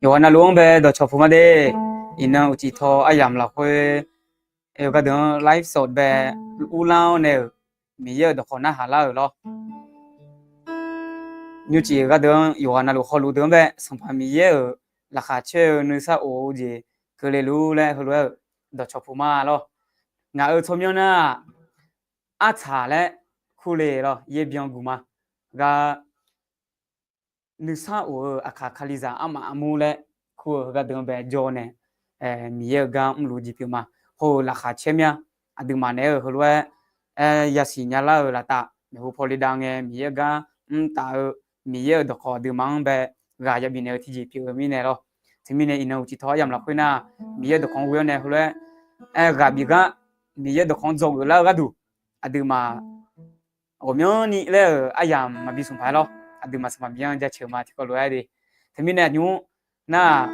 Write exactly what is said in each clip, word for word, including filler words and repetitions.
Yawqghaq navluf-anr bae dawqcawq puq ma de. Iqnan uqcif taw aryamq lafkhoer, aer-eu gardeuq-anr live sort bae urlar-awr nae-euq Miqyaer-euq dawqkawq narhaq lar-euq lawr. Nymrcif-euq gardeuq-anr yawqghaq navluf hawluf deuq-anr bae Sanqpaq Miqyaer-euq laqkhaq caer-eu nuisar of-eu jeq keuvle luf laer heulof-aer-euq dawqcawq puq ma lawr. Ngaq-euq tsawrmyanr nar, artsaq laer kurle lawr, yaer byan guq ma. Gar nuisar of-eu aqkaq kalizaq armaf armur laer kur-eu heugar deuq-anr bae jawr nae, Miqyaer-euq gar mrluf jeq pyeuf ma. Hawr-eu laqkhaq caer mya. Aqduimaf naeq-aer-euq heulof-aer, aer yasiq nyalar-euq laftav maeqhu paw le dav ngae Miqyaer-euq gar mrtaf-eu Miqyaer-euq dawqkawq aqduimaf-anr bae ghaq ya bifnaeq-eu tiqjeq pyeuf-eu mirnae lawr. Teumirnae iqnan uqcif taw aryamq lafkhoer nar, Miqyaer-euq dawqkawq-anr ghoe-awr nae heulof-aer, aer ghaq bif gar Miqyaer dawqkawq-anr dzawgeuf lar-eu gharduq, aqduimaf ghawqmyanrni laer-euq aryamq maqbi smq paq-aer lawr. Aqduimaf Sanqpaq Miqyaer-anr jaceuq ma tiqkawv lof-aer de. Teumirnae aqnymr nar,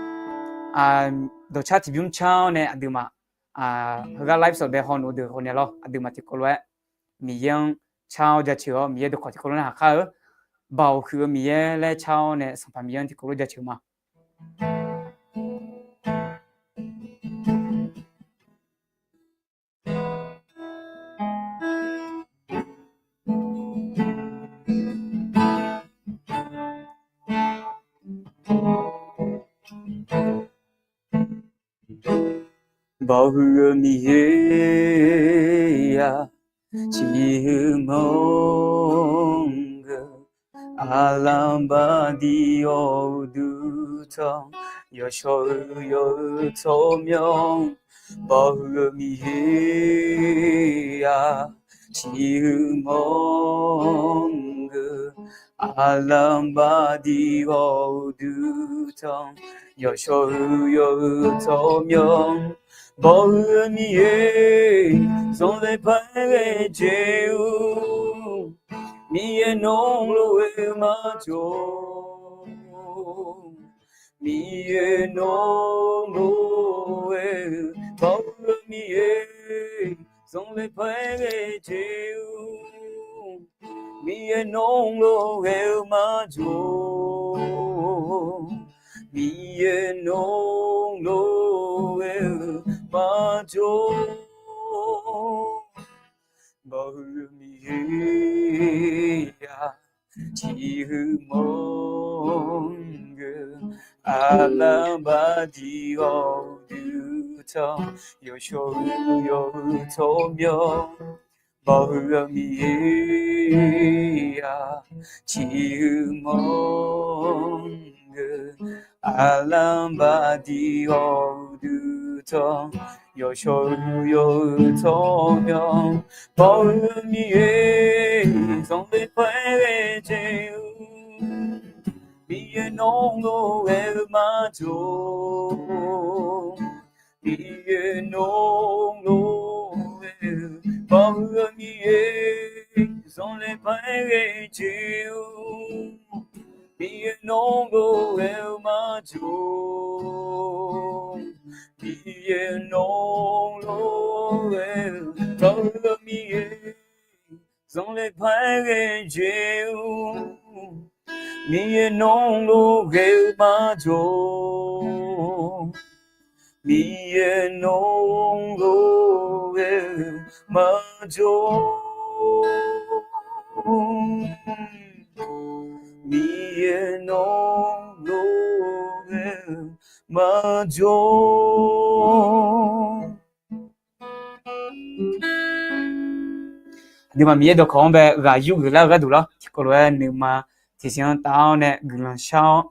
dawqcar tiqbymr car-awr nae aqduimaf heugar live sort bae hawnmr deuq haw nae lawr, aqduimaf tiqkawv lof-aer Miqyaer-anr car-awr jaceuq-awr Miqyaer dawqkawq tiqkawv lof narhaq kar-eu, Baoq huiq-eu Miqyaer laer car-awr nae Sanqpaq Miqyaer-anr tiqkawv lof jaceuq ma. Baoq huiq-eu Miqyaer-aq, ciqhuiq manr geu, aqlanq baqdiq hawr-eu uqduq tanq, yawshawr-eu yawq-eu tsawrmyanr, baoq huiq-eu Miqyaer-aq, ciqhuiq manr geu, aqlanq baqdiq hawr-eu uqduq tanq, yawshawr-eu yawq-eu tsawrmyanr, baoq huiq-eu Miqyaer, zanqler paer ghae jeq-or, Miqyaer nawr lof-aer maqjawr. Miqyaer nawr lof-aer, baoq huiq-eu Miqyaer, zanqler paer ghae jeq-or, Miqyaer nawr lof-aer maqjawr. Miqyaer nawr lof-aer maqjawr. Baoq huiq-eu Miqyaer-aq, ciqhuiq manr geu, aqlanq baqdiq hawr-eu uqduq tanq, yawshawr-eu yawq-eu tsawrmyanr, baoq huiq-eu Miqyaer-aq, ciqhuiq manr geu, aqlanq baqdiq hawr-eu uqduq tanq, yawshawr-eu yawq-eu tsawrmyanr, baoq huiq-eu Miqyaer, zanqler paer ghae jeq-or, Miqyaer nawr lof-aer maqjawr. Miqyaer nawr lof-aer, baoq huiq-eu Miqyaer, zanqler paer ghae jeq-or, Miqyaer nawr lof-aer maqjawr. Miqyaer nawr lof-aer, baoq huiq-eu Miqyaer, zanqler paer ghae jeq-or, Miqyaer nawr lof-aer maqjawr. Miqyaer nawr lof-aer maqjawr. Miqyaer nawr lof-aer maqjawr. Aqduimaf Miqyaer dawqkawq-anr bae ghaq yur geuf lar-eu gharduq lawr, tiqkawv lof-aer nuima tiqsiq-anr taf-awr nae guiqlanq shar-awr,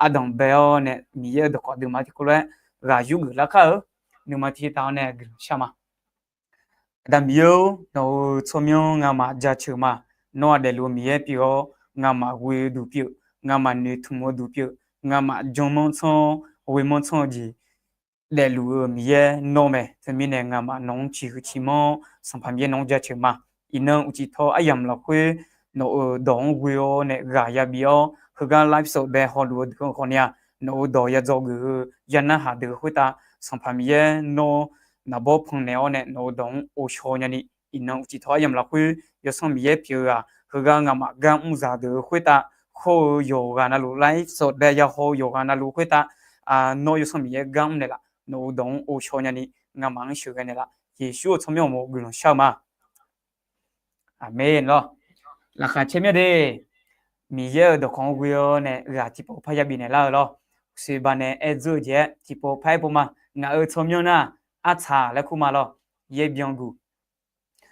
ardanq bae-awr nae Miqyaer-euq dawqkawq aqduimaf tiqkawv lof-aer ghaq yur geuf lar kar-eu, nuima tiqsiq taf-awr nae guiqlanq shar ma. Aqda Miqyaer-or, nawq-euq tsawrmyanr ngamaf jaceuq ma. Nawr-aq daefluf-eu Miqyaer pyeuf-awr, ngamaf ghoe-eu duq pyeuf, ngamaf noeqtmq-eu duq pyeuf, ngamaf janmanr tsanr-awr ghoe manr tsanr-eu jeq daefluf-eu Miqyaer nawr mae. Teumirnae ngamaf nawq-anr ciqhuiq ciqmanr-awr, Sanqpaq Miqyaer nawq-anr jaceuq ma. Iqnan uqcif taw aryamq lafkhoer nawq-euq dawq-anr ghoe-awr nae ghaq yabif-awr, heugar live sort bae hawluf-eu deuq-anr khawf ni-aq, nawq-euq dawq ya dzawgeuf-eu ya narhaq deuq khoertav, Sanqpaq Miqyaer nawr naqbawr pannaeq-awr nae nawq-euq dawq-anr ghovshaw nyani, iqnan uqcif taw aryamq lafkhoer Yawsanr Miqyaer pyeuf-eu-aq, heugar ngamaf gar mrzaq deuq-eu khoertav, hawr-eu yawqghaq navluf live sort bae ya haw-eu yawqghaq navluf khoertav, Nawr Yawsanr Miqyaer gar mrnaeq laf. Nawq-euq dawq-anr ghovshaw nyani ngamaf-anr sheuqghae naeqlaf. Yeqsur-euq tsawrmyanr uqmov guiqlanq shar-eu ma. Aqmeq lawr. Laqkhaq caer myanr de. Miqyaer-euq dawqkawq-anr ghoe-awr nae ghaq tiqpov par yabif naeqlar-eu lawr. Soeqbaq nae aer dzeur-eu jeq-aer tiqpov par aer pov ma. Ngaq-euq tsawrmyanr nar, artsaq laer kur ma lawr. Yaer byanguq.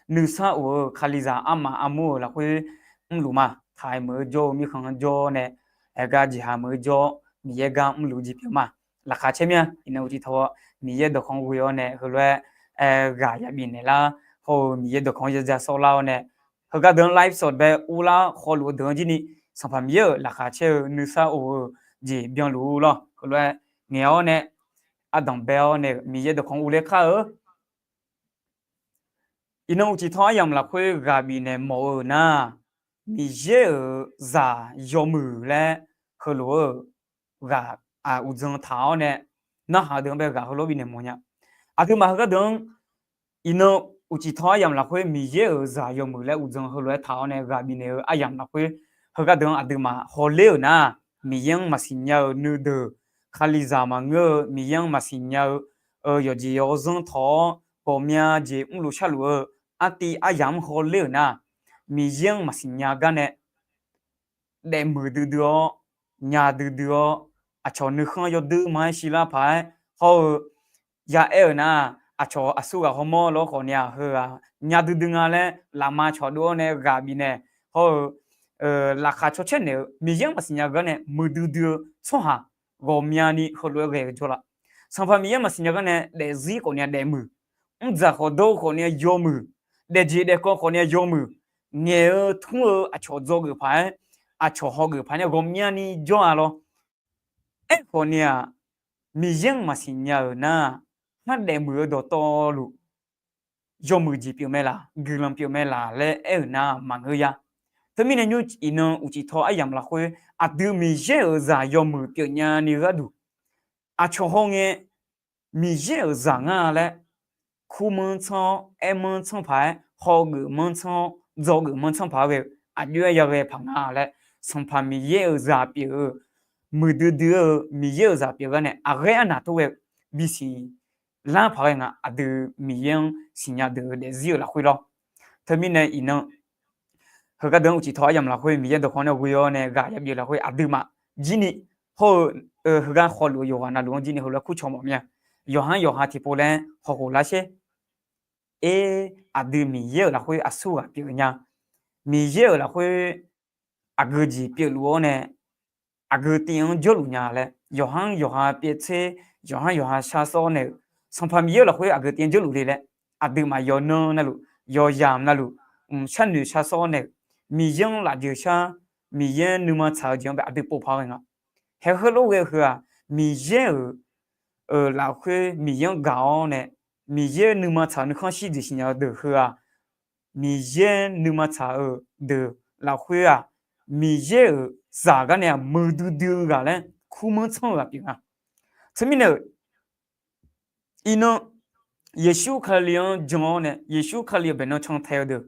Nuisar of-eu Kalizaq armaf armur-euq lafkhoer mrluf ma. Taq-aer meuq-eu jawr-eu mirkhanq-anr jawr nae, aergar jeqha meuq-eu jawr, Miqyaer gar mrluf-eu jeq pyeuf ma. Laqkhaq caer myanr, iqnan uqcif tawq-awr Miqyaer dawqkawq-anr ghoe-awr nae heulof-aer ghaq yabif naeqlar, hawr-eu Miqyaer dawqkawq-anr yaja sawrlar-awr nae, heugar deuq-anr live sawq bae urlar khawluf-eu deuq-anr jir ni, Sanqpaq Miqyaer-euq laqkhaq caer-eu nuisar of-eu jeq byanluf-ur lawr. Heulof-aer ngaeq-awr nae, ardanq bae-awr nae-euq Miqyaer dawqkawq-anr uvler kar-eu Iqnan uqcif tawq aryamq lafkhoer ghaq bifnaeq mawf-eu nar, Miqyaer-euq zaq yawmuiq laer heulof-eu ghaq uqdzan taq-awr nae, narhaq deuq-anr bae ghaq heulof-aer bifnaeq mawf nya. Aqduimaf heugar deuq-anr, iqnan uqcif tawq aryamq lafkhoer Miqyaer-euq zaq yawmuiq laer uqdzan heulof-aer taq-awr nae ghaq bifnaeq-eu aryamq lafkhoer, heugar deuq-anr aqduimaf hawler-euq nar, Miqyaer-anr maqsiq nya-eu nuideuq, Kalizaq maqngeur-eu Miqyaer-anr maqsiq nya-eu yawqjeq yawzanr tawq-awr ghawqmya jeq mrluf sharluf-eu artiv aryamq-anr hawler-euq nar, Miqyaer-anr maqsiq nya gar nae daefmuiq duidui-awr, nya duidui-awr, aqcawq nuikhanr yawdui ma-aer shirlar paq-aer hawr-eu ya aer-euq nar, aqcawq aqsur ghaq hawmawr lof khawf ni-aq, heughaq nya duidui nga laer lafma cawqdov-awr nae ghaq bifnaeq hawr-eu laqkhaq cawcaer naeq-eu Miqyaer-anr maqsiq nya gar nae muiqdui dui-eu tsawrhaq ghawqmyani heulof-aer ghae-eu jawrlaf. Sanqpaq Miqyaer-anr maqsiq nya gar nae daefzir khawf ni-aq daefmuiq, mrdzaq khawf dawr-eu khawf ni-aq yawmuiq, daefjeq daefkawv khawf ni-aq yawmuiq, ngaeq-eu tmr-eu aqcawq dzawgeuf paq-aer, aqcawq hawgeuf paq ni-aq ghawqmyani jawr-a lawr. Aerkhawf ni-aq, Miqyaer-anr maqsiq nya-euq nar, ngar daefmuiq-eu dawqtawvluf yawmuiq jeq pyeuf mae laq, guiqlanq pyeuf mae laq laer aer-euq nar maqngeur ya. Teumirnae nymr iqnan uqcif tawq aryamq lafkhoer aqdui Miqyaer-euq zaq yawmuiq pyeufnya ni gharduq, aqcawq hawngae Miqyaer-euq zaq ngar laer kurmanr tsanr-awr, aermanr tsanr paq-aer, hawgeuf manr tsanr-awr, dzawgeuf manr tsanr paq-aer ghae-eu aqjox-aer yaghae paq nga laer, Sanqpaq Miqyaer-euq zaq pyeuf-eu, muiqdui dui-eu Miqyaer-euq zaq pyeuf gar nae aqghaer arnaq tov ghae-eu bisiq lar paq ghae nga. Aqdui Miqyaer-anr siqnya deuq-eu daefzir-euq lafkhoer lawr. Teumirnae iqnan heugar deuq-anr uqcif tawq aryamq lafkhoer Miqyaer dawqkawq nae ghoe-awr nae ghaq yabif lafkhoer aqduimaf jir ni hawr-eu heugar hawluf-eu yawqghaq navluf-anr jir ni heulof-aer kur caw mawf mir-a. Yawqha-anr yawqha tiqpov laer hawkhof lar sher. Aer, aqdui Miqyaer-euq lafkhoer aqsur ghaq pyeuf nya. Miqyaer-euq lafkhoer aqgeu jeq pyeufluf-awr nae aqgeu tiv-anr jawrluf nya laer, yawqha-anr yawqha pyaev tser, yawqha-anr yawqha shar sawr nae-euq, Sanqpaq Miqyaer-euq lafkhoer aqgeu tiv-anr jawrluf le laer, aqduimaf yawqnan navluf, yawqyamq navluf, sharnoeq shar sawr nae-euq, Miqyaer-anr lafjeuq shar, Miqyaer nuima tsaq-eu jeq-anr bae aqdui pov paq ghae nga. Haeq heulof ghae-eu heu-aq, Miqyaer-euq lafkhoer Miqyaer-anr gaq-awr nae, Miqyaer nuima tsaq-eu nuikhanr shir jeq siqnya-eu deuq heu-aq, Miqyaer nuima tsaq-eu deuq lafkhoer-aq, Miqyaer-euq zaq gar nae-aq muiqdui dui-eu ghaq laer kurmanr tsanr-eu ghaq pyeuf nga. Teumirnae-euq, iqnan Yeqsur Kali-anr jan-awr nae Yeqsur Kali-euq baeqnan cantae-eu deuq,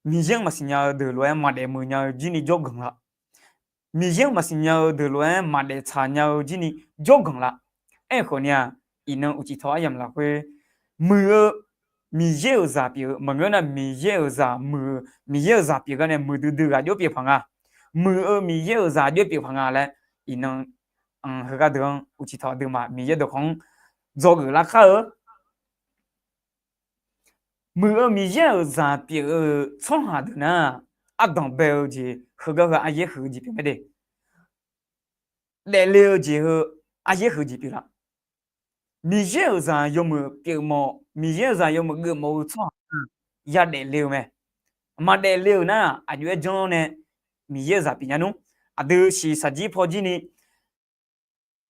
Miqyaer-anr maqsiq nya-eu deuq lof-aer maqdaef muiq nya-eu jir ni jawrganq la. Miqyaer-anr maqsiq nya-eu deuq lof-aer maqdaef tsaq nya-eu jir ni jawrganq la. Aerkhawf ni-aq, iqnan uqcif tawq aryamq lafkhoer muiq-eu Miqyaer-euq zaq pyeuf-eu maqngeur nar, Miqyaer-euq zaq muiq-eu Miqyaer-euq zaq pyeuf gar nae muiqdui dui ghaq jawr pyeuf paq nga. Muiq-eu Miqyaer-euq zaq jawr pyeuf paq nga laer, iqnan heugar deuq-anr uqcif tawq aqduimaf Miqyaer dawqkawq-anr dzawgeuf lar kar-eu. Muiq-eu Miqyaer-euq zaq pyeuf-eu tsawrhaq deuq nar, ardanq bae-eu jeq heugar heu aryaer huiq-eu jeq pyeuf mae de. Daefle-eu jeq heu aryaer huiq jeq pyeuf laf. Miqyaer-euq zaq yawmuiq pyeuf mawf, Miqyaer-euq zaq yawmuiq geufmawf-eu tsawrhaq yadaef le-eu mae. Maqdaef le-euq nar, aqjox-aer janr nae Miqyaer-euq zaq pyeuf nya nmr. Aqdui shiqshaq jir paw jir ni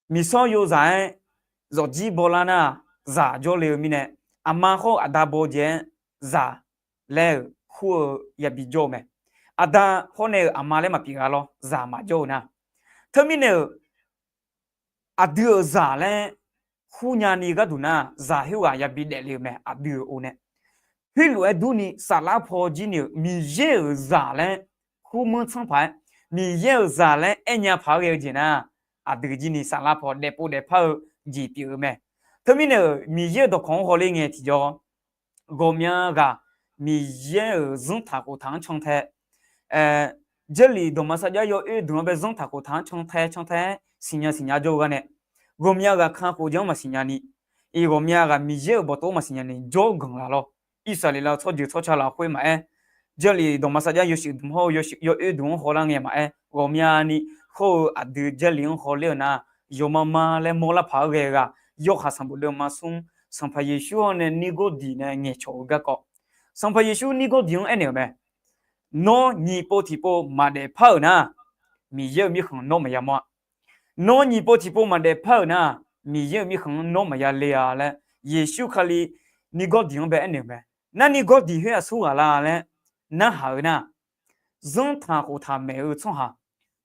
miqsawr yozaq-aer zawqjir bawlar nar, zaq jawrle-eu mirnae, aqma hawr-eu aqda baw jeq-aer zaq laer-euq kur-eu yabi jawr-eu mae. Aqda hawr nae-euq aqma laer maqpyeuf gha lawr, zaq maqjawr-eu nar. Teumirnae-euq aqdui-euq zaq laer kurnya ni gharduq nar, zaq khoerghaq yabi daefle-eu mae, aqdui-euq o nae. Khoerlof-aer durni saflar paw jir ni-euq Miqyaer-euq zaq laer kurmanr tsanr paq-aer, Miqyaer-euq zaq laer aernya paq-aer ghae-eu jeq nar, aqdui jir ni saflar paw daefpov daefpar-eu jeq pyeuf-eu mae. Teumirnae-euq Miqyaer-euq dawqkawq-anr hawler ngae tiqjawr, ghawqmya ghaq Miqyaer-euq zanrtaq khoftaq-anr cantae, Jarlif dawqma sarjax yawoer deuq-anr bae zanrtaq khoftaq-anr cantae cantae-aer siqnya siqnya jawr-eu gar nae, ghawqmya ghaq kakhof jeq-anr maqsiqnya ni, iq ghawqmya ghaq Miqyaer-euq bawqtov-anr maqsiqnya ni jawr-eu ganq laf lawr. Irsaqleqlav tsawrjeuq tsawrca lafkhoer maqaer, Jarlif dawqma sarjax yawshuif dmq hawr-eu yawoer deuq-anr hawlar ngae maqaer, ghawqmyani hawr-eu aqdui Jarlif-anr hawler-eu nar, yawma ma laer mawrlar paq-aer ghae-eu ghaq, yawhaq sanqbof deuvma smr, Sanqpaq Yeqsur-anr nae Nirgawrdiq nae ngaeqcawq-eu garkawv, Sanqpaq Yeqsur Nirgawrdiq-anr aernaeq-euq mae. Nawr nyiq pov tiqpov maqdaef par-euq nar, Miqyaer-euq mirkhanq nawr maqya mawr-a. Nawr nyiq pov tiqpov maqdaef par-euq nar, Miqyaer-euq mirkhanq-anr nawr maqya le-a laer, Yeqsur Kali Nirgawrdiq-anr bae aernaeq-euq mae. Narni Gawrdiq khoer aqsurghaq la laer narhaq-eu nar, zanrtaq khoftaq maeq-eu tsawrhaq,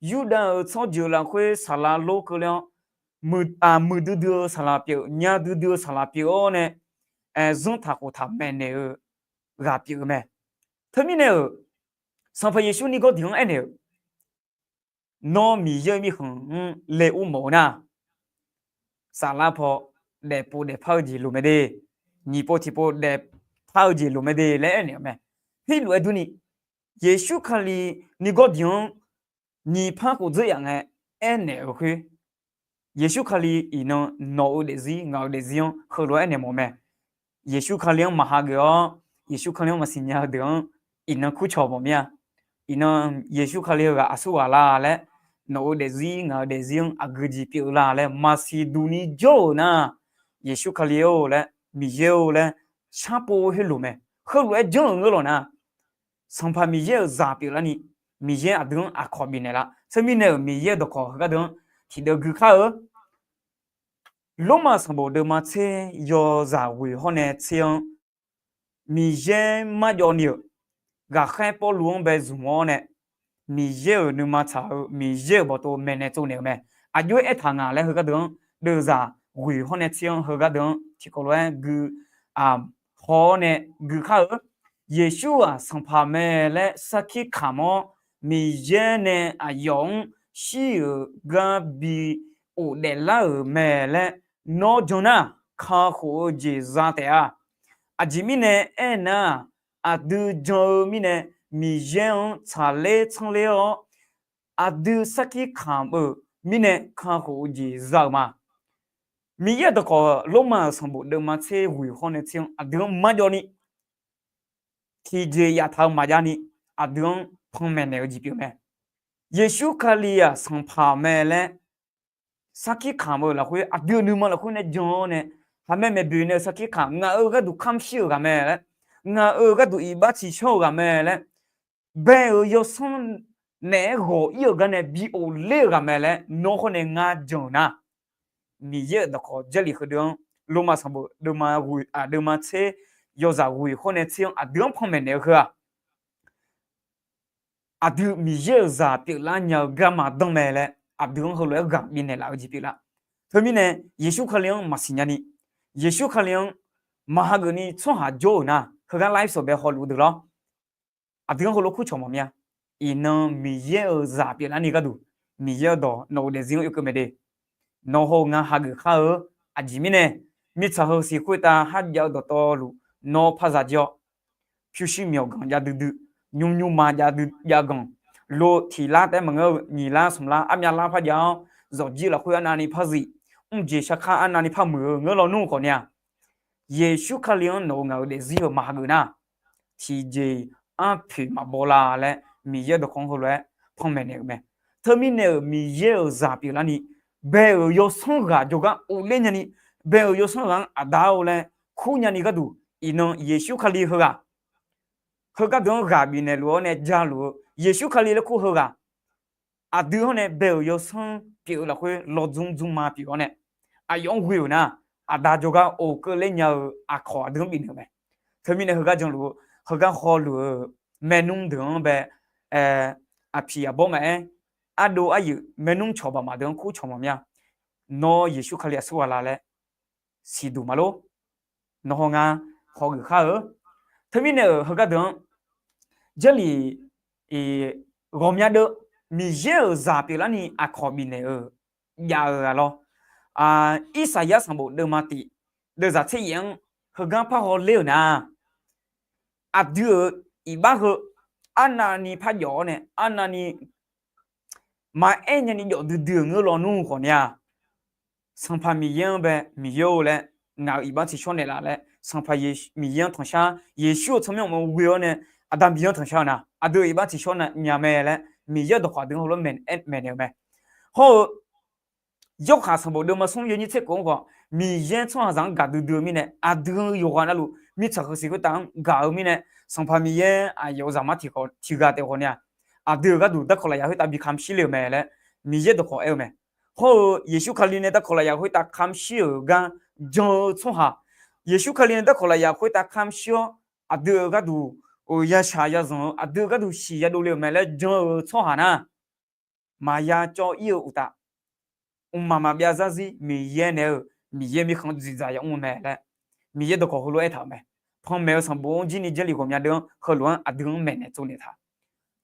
Yurdav-euq tsawrjeuq lafkhoer saqlaq lor keuvle-awr, muiqdui dui-eu saqlaq pyeuf, nya duidui-eu saqlaq pyeuf-awr nae, zanrtaq khoftaq maeqnaeq-eu ghaq pyeuf-eu mae. Teumirnae-euq Sanqpaq Yeqsur Nirgawrdiq-anr aernaeq-euq, Nawr Miqyaer-euq mirkhanq-anr le ur mawf-eu nar, saflar paw daefpov daefpar-eu jeq loq mae de, nyiq pov tiqpov daefpar-eu jeq loq mae de laer aernaeq-eu mae. Khoerlof-aer durni, Yeqsur Kali Nirgawrdiq-anr nyiq par khof dzeur yaf ngae aernaeq-euq khoer, Yeqsur Kali iqnan nawq-eu daefzir ngaq-euq daefzir-anr heulof-aer aernaeq mawf mae. Yeqsur Kali-anr maqhageuf-awr, Yeqsur Kali-anr maqsiqnya-eu deuq-anr iqnan kurcawq mawf mir-a. Iqnan Yeqsur Kali heughaq aqsurghaq la laer, nawq-eu daefzir ngaq-euq daefzir-anr aqgeu jeq pyeuf-eu la laer maqsiq duq ni jawr-euq nar, Yeqsur Kali-or laer, Miqyaer-or laer sharpov heulof mae. Heulof-aer janr-euq ngeur lawq nar, Sanqpaq Miqyaer-euq zaq pyeuflarni, Miqyaer aqdui-anr aqkawq bifnaeq laf. Teumirnae-euq Miqyaer-euq dawqkawq heugar deuq-anr tiqdeuv gui kar-eu. Lormav sanqbof deuvma tser yawzaq ghoeq hawr nae tser-anr, Miqyaer marjawv ni-euq ghaqkhaer Pawrluv-anr bae zmq-awr nae, Miqyaer-euq nuima tsaq-eu Miqyaer-euq bawqtov maeqnaeq tsovnaeq-euq mae. Aqjox-aer aertaq ngaq laer heugar deuq-anr, deuvzaq ghoeq hawr nae tser-anr heugar deuq-anr tiqkawv lof-aer gui haw-awr nae gui kar-eu. Yeqsur-aq Sanqpaq mae laer sarkir kamq-awr, Miqyaer nae aqyawf-anr shir-euq gar bi ghofdaef lar-euq mae laer nawr jan nar, kakhof-eu jeq za taef-a. Aqjeq mirnae aernar, aqdui jan-eu mirnae Miqyaer-anr tsaqler tsanr ler-awr, aqdui sarkir kamq-euq mirnae kakhof-eu jeq za-euq ma. Miqyaer-euq dawqkawq Lormav-euq sanqbof deuvma tser ghoeq hawr nae tser-anr aqdui-anr marjawv ni, tiqjeq yaftaq-eu maqjav ni, aqdui-anr panmaeq naeq-eu jeq pyeuf mae. Yeqsur Kali-aq Sanqpaq mae laer sarkir kamq-eu lafkhoer, aqdui-euq nuima lafkhoer nae jan-awr nae, haqmae maeqboeq nae-eu sarkir kamq, ngaq-euq gharduq kamq shir-euq ghaq mae laer, ngaq-euq gharduq iqbax tsiqshawr-eu ghaq mae laer, bae-euq yawsanr naeq-aer ghawq ir-euq gar nae bi of ler-euq ghaq mae laer nawr hawr nae ngar jan-euq nar, Miqyaer-euq dawqkawq Jarlif heudeuq-anr, Lormav sanqbof deuvma ghoeq, deuvma tser yawzaq ghoeq hawr nae tser-anr aqdui-anr panmaeq naeq-eu heu-aq, aqdui Miqyaer-euq zaq pyeuflar nya-eu garma danr mae laer aqdui-anr heulof-aer ghaq bifnaeq laf-eu jeq pyeuflar. Teumirnae Yeqsur Kali-anr maqsiq nyani, Yeqsur Kali-anr maqhageuf ni tsawrhaq jawr-euq nar, heugar live sawq bae hawluf deuq lawr. Aqdui-anr heulof kurcawq mawf mir-a. Iqnan Miqyaer-euq zaq pyeuflarni gharduq, Miqyaer-euq dawq nawq-euq daefzir-anr oekeuv mae de. Nawr hawr-eu ngar hageuf khar-eu. Aqjeq mirnae, mirtsaq heu siq khoertav kharjav-eu dawqtawvluf nawr par zaq jir-awr, pyurshuir myawqganq jav duidui, nymr nymrma jav dui jav ganq, lo tiq lar taef-aer maqngeur-eu nyiq lar smq lar armyav lar par jav-awr, zawqjir lafkhoer arnavni par zif, mrjeq sharkar arnavni par muiq-eu ngeur lawnmr khawf ni-a, Yeqsur Kali-anr nawq-euq ngaq-euq daefzir-eu maqhageuf nar, tiqjeq-iq arpoeq maqbaw la laer Miqyaer-euq dawqkawq-anr heulof-aer panmaeq naeq-euq mae. Teumirnae-euq Miqyaer-euq zaq pyeuflarni, bae-euq yawsanr ghaq jawrgar of ler nyani, bae-euq yawsanr ghaq-anr Aqda-or laer kur nyani gharduq, iqnan Yeqsur Kali heughaq, heugar deuq-anr ghaq bifnaeq luf-awr nae jaluf-eu Yeqsur Kali laer kur heughaq, aqdui hawr nae bae-euq yawsanr pyeuf-eu lafkhoer lawdzmr dzmrma pyeuf-awr nae, aqyawf-anr ghoe-euq nar, Aqda jawrgar of keuvler nya-eu aqkawq aqdui-anr bifnaeq-eu mae. Teumirnae heugar janluf-eu, heugar hawluf-eu maernmr deuq-anr bae, aqpiq aqbawr maqaer, ardov aryuif maernmr cawq baqmaf deuq-anr kur cawq mawf mir-a. Nawr Yeqsur Kali aqsurghaq la laer siqduq maqlor. Nawr hawr ngar hawgeuf khar-eu. Teumirnae-euq heugar deuq-anr, Jarlif ghawqmya deuv Miqyaer-euq zaq pyeuflarni aqkawq bifnaeq-eu jav-eu-aq lawr. Irsaqyar sanqbof deuvma tif, deuvzaq tser yaef-anr heugar parhaw ler-euq nar, aqdui-euq iqbax heu arnavni par jawf-awr nae arnavni maqaer nyani jawf duidui-euq ngeur lawnmr khawf ni-a, Sanqpaq Miqyaer-anr bae, Miqyaer-or laer, ngaq-euq iqbax tiqshawr naeqlaf laer Sanqpaq Miqyaer-anr tanqshar, Yeqsur-euq tsawrmyanr maqghoe-awr nae Aqda Miqyaer-anr tanqshar-eu nar, aqdui-euq iqbax tiqshawr nya mae laer Miqyaer-euq dawqkawq aqdui-anr heulof-aer maeqnaeq-eu mae. Hawr-eu Yorhaq sanqbof deuvma smr yawnyir tser khof-anr khawf, Miqyaer tsawrhaqzaq-anr gaq duidui-eu mirnae, aqdui yawqghaq navluf mirtsaq heu siq khoertav-anr gaq-eu mirnae, Sanqpaq Miqyaer aqyawf-euq zaqmar tiqghaq taef khawf ni-a, aqdui-euq gharduq darkawq lafyaq khoertav bi kamq shir le-euq mae laer Miqyaer dawqkawq aer-eu mae. Hawr-eu Yeqsur Kali nae darkawq lafyaq khoertav kamq shir-euq gar jan-eu tsawrhaq, Yeqsur Kali nae darkawq lafyaq khoertav kamq shir-awr, aqdui-euq gharduq yashaq yazanq-eu, aqdui-euq gharduq siq yadov le-euq mae laer jan-eu tsawrhaq nar, maqya cawv ir-eu uqtaf, mqmaq maqbyav zarzir Miqyaer naeq-eu Miqyaer mirkhanq-anr dziqdzaq yamr-eu mae laer Miqyaer dawqkawq heulof-aer aertaq-euq mae. Panmaeq-eu sanqbof-anr jir ni Jarlif ghawqmya deuq-anr heulof-anr aqdui-anr maeqnaeq tsovnaeq taq.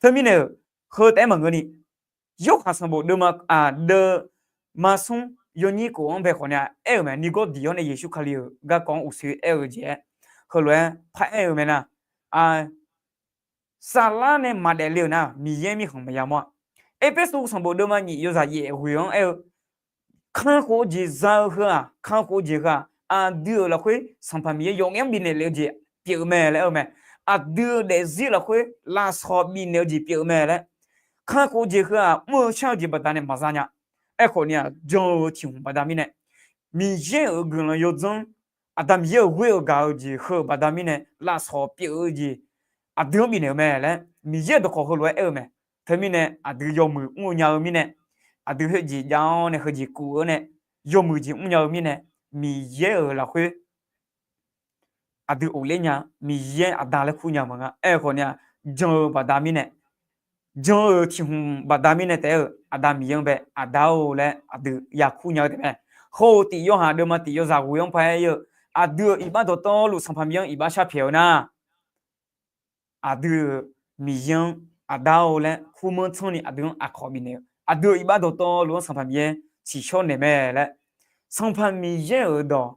Teumirnae-euq, heu taef-aer maqngeurni, Yorhaq sanqbof deuvma, aq, deuvma smr yawnyir khof-anr bae khawf ni-a aer-euq mae. Niqgawrdiq-awr nae Yeqsur Kali-euq garkawv-anr uqshoe aer-eu jeq-aer, heulof-aer paraer-eu mae nar, saflar nae maqdaef le-euq nar, Miqyaer mirkhanq maqya mawr-a. Erpersu sanqbof deuvma nyif yawzaq yaef ghoeq-anr aer-eu, kankhof-eu jeq za-eu heu-aq, kankhof-eu jeq heu-aq, aqdui-euq lafkhoer Sanqpaq Miqyaer yawf ngaef-anr bifnaeq lef-eu jeq pyeuf-eu mae laer aer-eu mae. Aqdui-euq daefzir lafkhoer lafsawq bifnaeq-eu jeq pyeuf-eu mae laer, kankhof-eu jeq heu-aq mr-eu shar-eu jeq baqdanae maqza nya. Aerkhawf ni-aq, jan-eu tiq hmq baqda mirnae, Miqyaer-euq guiqlanq yawdzanr, Aqda Miqyaer-euq ghoer-eu gaq-eu jeq heu-euq baqda mirnae lafsawq pyeuf-eu jeq aqdui-anr bifnaeq-eu mae laer Miqyaer-euq dawqkawq heulof-aer aer-eu mae. Teumirnae aqdui yawmuiq mr-eu nya-eu mirnae, aqdui khoerjeq jav-awr nae heujeq kuf-eu nae yawmuiq jeq mrnya-eu mirnae, Miqyaer-euq lafkhoer aqdui ghofler nya, Miqyaer Aqda laer kur nya maqnga. Aerkhawf ni-aq, jan-eu baqda mirnae, jan-euq tiq hmq baqda mirnae taef-aer-eu Aqda Miqyaer-anr bae Aqda-or laer aqdui yakur nya-eu taef mae. Hawr-eu tiq Yorhaq deuvma tiq yawzaq ghoeq-anr paraer-eu, aqdui-euq iqbax dawqtawvluf Sanqpaq Miqyaer-anr iqbax sharpyaeq-eu nar, aqdui-euq Miqyaer-anr Aqda-or laer kurmanr tsanr ni aqdui-anr aqkawq bifnaeq-eu, aqdui-euq iqbax dawqtawvluf-anr Sanqpaq Miqyaer tsiqshawr naeq mae laer, Sanqpaq Miqyaer-euq dawq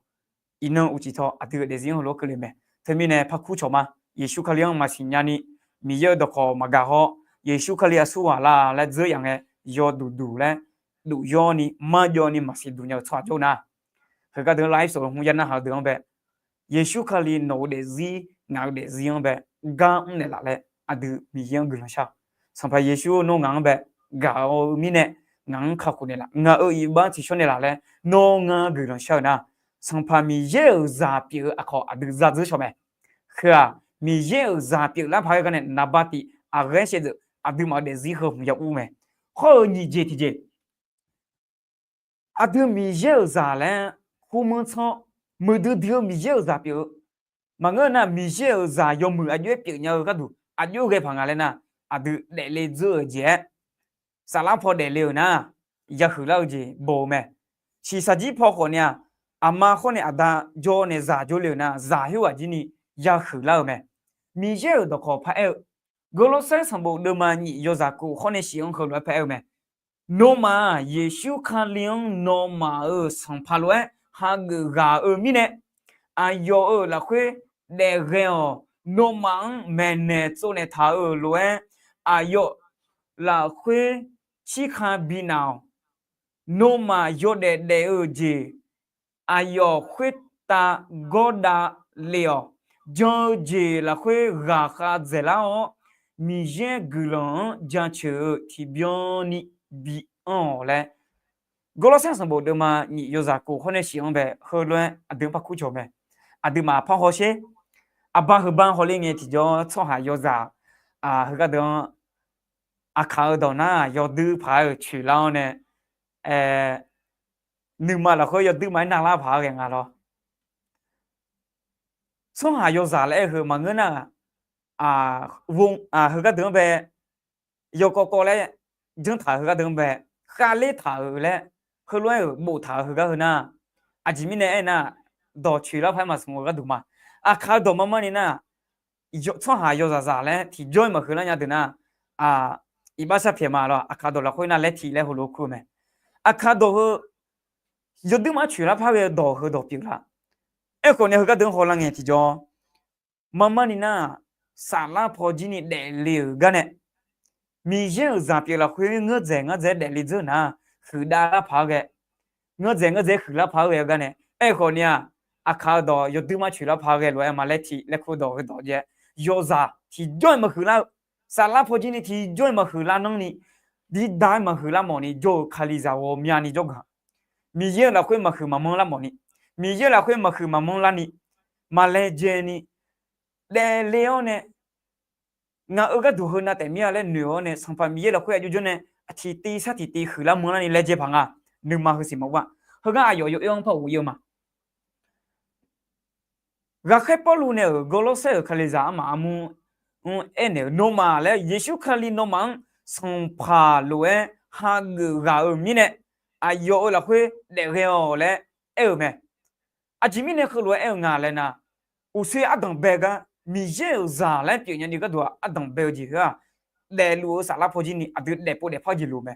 iqnan uqcif taw aqdui-euq daefzir-anr heulof-aer keuvle mae. Teumirnae par kur cawq ma. Yeqsur Kali-anr maqsiq nyani, Miqyaer-euq dawqkawq maqgaq haw, Yeqsur Kali aqsur ghaq la laer dzeur yaf ngae, yawduq duq laer duq yawr ni marjawv ni maqsiq duq nya-eu tsawrhaq jawr nar, heugar deuq-anr lafsawq hmq ya narhaq-eu deuq-anr bae, Yeqsur Kali nawq-eu daefzir ngaq-eu daefzir-anr bae gar mrnaeq laf laer aqdui Miqyaer-anr guiqlanq shar-awq. Sanqpaq Yeqsur nawr ngaq-anr bae gaq-eu mirnae ngaq-anr kakhof naeq laf. Ngaq-euq iqbax tsiqshawr naeq laf laer nawr ngar guiqlanq shar-eu nar, Sanqpaq Miqyaer-euq zaq pyeuf-eu aqkawq aqdui za dzeur shawq mae. Heu-aq, Miqyaer-euq zaq pyeuflar paq-aer gar nae naqba tif aqghaer shaevdzeuf aqduimaf-euq daefzir heu hmq ya ur mae. Hawr-eu nyiq jeq tiqjeq, aqdui Miqyaer-euq zaq laer kurmanr tsanr-awr, muiqdui dui-eu Miqyaer-euq zaq pyeuf-eu. Maqngeur nar, Miqyaer-euq zaq yawmuiq aqjox-aer pyeuf nya-eu gharduq aqjox ghae paq nga laer nar, aqdui daefle dzeur-euq jeq-aer, saflar paw daefle-euq nar, yahuiq lar-eu jeq baw-eu mae. Shiqshaq jir paw khawf ni-aq, aqma khawr nae aqda jawr nae zaq jawrle-euq nar, zaq khoerghaq jir ni yahuiq lar-eu mae. Miqyaer-euq dawqkawq paraer-eu, Gawrlawrsaer sanqbof deuvma nyif yawzaq kof khawr nae shif-anr heulof-aer paraer-eu mae. Nawmaf-aq, Yeqsur Kali-anr nawmaf-euq Sanqpaq lof-aer hageuf ghaq-eu mirnae, aqyawf-euq lafkhoer daef ghae-awq. Nawmaf-anr maeqnaeq tsovnaeq taq-euq lof-aer, aqyawf lafkhoer tsirka bi naf-awq. Nawmaf yawdaef daef-eu jeq aqyawf khoertav gawrdav le-awq. Jan-eu jeq lafkhoer ghaqkhav dzaeqlar-awr, Miqyaer guiqlanq-anr jaceuq-eu tiqbyan ni bi anr-awq laer, Gawrlawrsaer sanqbof deuvma nyif yawzaq kof khawr nae shif-anr bae heulof-aer aqdui-anr par kur cawq mae. Aqduimaf par hawsher. Aqba heuba hawler ngae tiqjawr tsawrhaq yawzaq heugar deuq-anr, aqkaq-eu dawq nar yawdui paq-aer-euq coeqlar-awr nae, nuima lafkhoer yawdui maqaer navlar paq-aer ghae nga lawr. Tsawrhaq yawzaq laer aer-eu heu maqngeur nar-aq, heugar deuq-anr bae yawkawv kawv laer janr taq-euq heugar deuq-anr bae khavler taq-euq laer heulof-aer-euq boftaq-euq heugar heu nar, aqjeq mirnae aernar, dawq coeqlar paq-aer maqsmq-eu gharduq ma. Aqkaq-eu dawq marmar ni nar, tsawrhaq yawzaqzaq laer tiqjawr-ir maqkeuv lar nya deuq nar, iqbax sharpyaeq ma lawr. Aqkaq dawq lafkhoer nar laer tiq laer heulof kur-eu mae. Aqkaq dawq heu yawduir mar coeqlar par ghae-eu dawq heu dawq pyeuflar. Aerkhawf ni heugar deuq-anr hawlar ngae tiqjawr, marmar ni nar-aq, saflar paw jir ni daefle-euq gar nae, Miqyaer-euq zaq pyeuf lafkhoer ngeur dzaeq ngar dzae-aer daefle dzeur nar, huiqdav lar paq-aer ghae, ngeur dzaeq ngeur dzae-aer huiqlar paq-aer ghae-eu gar nae, aerkhawf ni-aq, aqkaq-eu dawq yawduir mar coeqlar paq-aer ghae lof-aer ma laer tiq laer kur dawq heu dawq jae, yawzaq tiqjawr-iq maqhuiqlar-eu, saflar paw jir ni tiqjawr-iq maqhuiqlar nanr ni, diqdaq-aer maqhuiqlar mawf ni jawr-eu Kali zaq ghawqmyani jawrganq, Miqyaer-euq lafkhoer maqhuiq maqmanr lar mawf ni, Miqyaer-euq lafkhoer maqhuiq maqmanr lar ni, maqlaejae ni, daefle-awr nae, ngaq-euq gharduq heu nav taef mir-a laer noeq-awr nae, Sanqpaq Miqyaer lafkhoer aqjox jawr nae, tiqtiv sar tiqtiv huiqlar manr lar ni laejae paq nga. Nuima heusiq maqguv-a. Heugar aqyawf yawoer-anr par ghof ir-eu ma. Ghaqkhaer Pawrluv nae-euq Gawrlawrsaer-euq Kalizaq armaf armur-anr aernaeq-eu, nawmaf laer Yeqsur Kali nawmaf-anr Sanqpaq lof-aer hageuf ghaq-euq mirnae, aqyawf-euq lafkhoer daefghae-awq laer aer-eu mae. Aqjeq mirnae heulof-aer aer-eu nga laer nar, uqshoe ardanq bae gar Miqyaer-euq zaq laer pyeufnya ni gharduq-aq, ardanq bae-eu jeq khoer-aq, daefluf-eu saflar paw jir ni aqdui daefpov daefpar-eu jeq loq mae.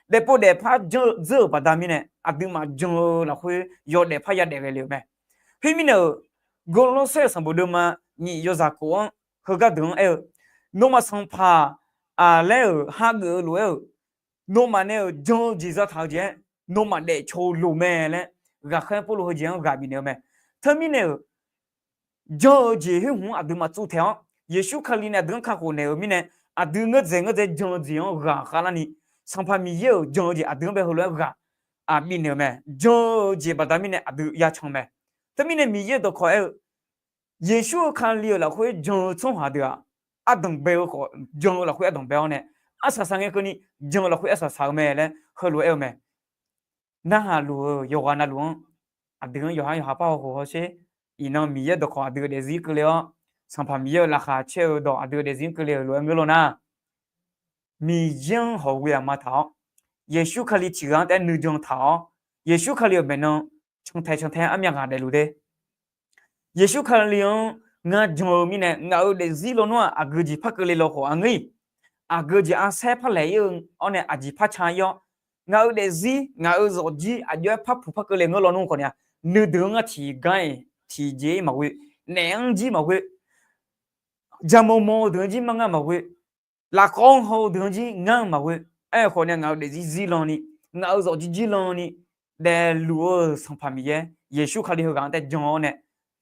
Daefpov daefpar dzeur-euq baqda mirnae, aqduimaf jan-eu lafkhoer yawdaef parya daef ghae le-euq mae. Khoermirnae-euq, Gawrlawrsaer-euq sanqbof deuvma nyiq yawzaq kof-anr heugar deuq-anr aer-eu, nawmaf Sanqpaq laer-euq hageuf-eu lof-aer-euq, nawmaf nae-euq jan-eu jeq zataq-eu jeq-aer, nawmaf daefcaw-eu loq mae laer, ghaqkhaer Pawrluv heujeq-anr ghaq bifnaeq-eu mae. Teumirnae-euq, jan-eu jeq khoer hmq-anr aqduimaf tsuvtaeq-awr, Yeqsur Kali nae aqdui-anr kakhof naeq-eu mirnae, aqdui ngeur dzaeq ngeur dzae jan-eu jeq-anr ghaq khavlarni, Sanqpaq Miqyaer-euq jan-eu jeq aqdui-anr bae heulof-aer ghaq bifnaeq-eu mae. Jan-eu jeq baqda mirnae aqdui yacan mae. Teumirnae Miqyaer-euq dawqkawq aer-eu, Yeqsur-eu Kali-euq lafkhoer jan-eu tsawrhaq deuq-aq, ardanq bae-eu khawf jan-eu lafkhoer ardanq bae-awr nae, arsaq saq ngae keuvni jan-eu lafkhoer arsaq saq-eu mae laer heulof-aer-eu mae. Narhaq luf-eu yawqghaq navluf-anr, aqdui-anr yawqhar yawqha par haw khof hawsher. Iqnan Miqyaer-euq dawqkawq aqdui-euq daefzir keuvle-awr, Sanqpaq Miqyaer-euq laqkhaq caer-eu dawq aqdui-euq daefzir keuvle-euq lof-aer ngeur law nar, Miqyaer-anr hawq ghoe aqma taq-awr, Yeqsur Kali tiq ghaq-anr taef-aer nuijan taq-awr, Yeqsur Kali-euq maeqnan cantae cantae armyav ghaq daefluf de. Yeqsur Kali-anr ngar jan-eu mirnae ngaq-euq daefzir lawnmr-aq, aqgeu jeq par keuvle law khawf aqngeur-iq, aqgeu jeq arsaer par laeq ir-eu, awr nae aqjeq par ca ir-awr, ngaq-euq daefzir ngaq-euq zawqjir aqjox-aer par puq par keuvle ngeur lawnmr khawf ni-a, nuideuq-anr ngar tiqgar-iq tiqjeq-ir maqghoe, naef-anr jir maqghoe, jaqmawq mawq-eu deuq-anr jir mar ngar maqghoe, lafkawv-anr haw-eu deuq-anr jir ngar-eu maqghoe. Aerkhawf ni ngaq-euq daefzir zirlan ni, ngaq-euq zawqjir jirlan ni, daefluf-eu Sanqpaq Miqyaer Yeqsur Kali heughaq-anr taef jan-awr nae,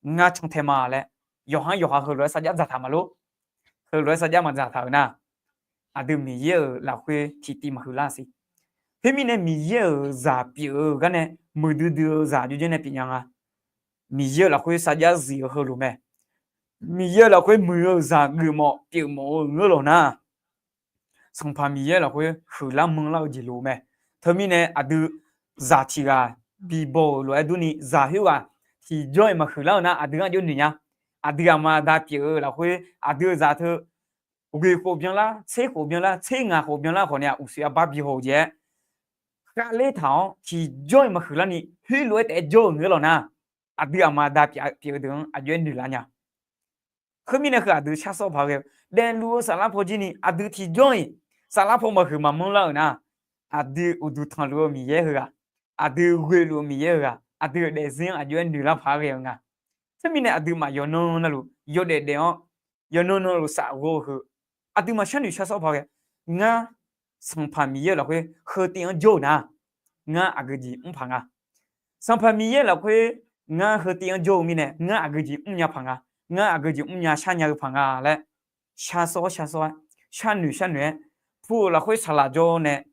ngar cantae ma laer, yawqhar yawqha heulof-aer sarjax dzaqtaq maqlor. Heulof-aer sarjax maqdzaqtaq-euq nar, aqdui Miqyaer-euq lafkhoer tiqtiv maqhuiqlar siq. Khoermirnae Miqyaer-euq zaq pyeuf-eu gar nae muiqdui dui-eu zaq jawrjaer nae pyeufnya nga. Miqyaer-euq lafkhoer sarjax zif-eu heulof mae. Miqyaer-euq lafkhoer muiq-eu zaq geufmawf pyeufmawf-eu ngeur law nar, Sanqpaq Miqyaer lafkhoer huiqlar manrlar-eu jeq loq mae. Teumirnae aqdui zaq tiq ghaq bibaw-euq lof-aer durni zaq khoerghaq tiqjawr-iq maqhuiqlar-eu nar, aqdui-anr aqjox noeq nya. Aqdui aqma aqda pyeuf-eu lafkhoer aqdui-euq zaq teu ghoeq khof byanlar, tser khof byanlar, tser ngaq khof byanlar khawf ni-a, uqshoe arbar bi haw-eu jeq-aer khavler taq-awr tiqjawr-iq maqhuiqlar ni khoerlof-aer taef-aer jawr-euq ngeur law nar, aqdui aqma aqda pyeuf-eu deuq-anr aqjox-aer noeqlar nya. Khoermirnae heu aqdui shar sawr paq-aer ghae-eu, daefluf-eu saflar paw jir ni aqdui tiqjawr-iq saflar paw maqhuiq maqmanr lar-euq nar, aqdui uqduq tanqluf-eu Miqyaer heughaq, aqdui ghoeluf-eu Miqyaer heughaq, aqdui-euq daefzir-anr aqjox-aer noeqlar paq-aer ghae-eu nga. Teumirnae aqduimaf yawqnan navluf yawdaef daef-awr, yawqnan navluf safghov-eu heu, aqduimaf sharnoeq shar sawr paq-aer ghae, ngar Sanqpaq Miqyaer-euq lafkhoer heu tiv-anr jawr-eu nar, ngar aqgeu jeq mr paq nga. Sanqpaq Miqyaer lafkhoer ngar heu tiv-anr jawr-eu mirnae ngar aqgeu jeq mrnya paq nga. Ngar aqgeu jeq mrnya sharnya-eu paq nga laer shar sawr shar sawr-aer, sharnoeq sharnoeq-aer, pu-euq lafkhoer saqlaq jawr nae,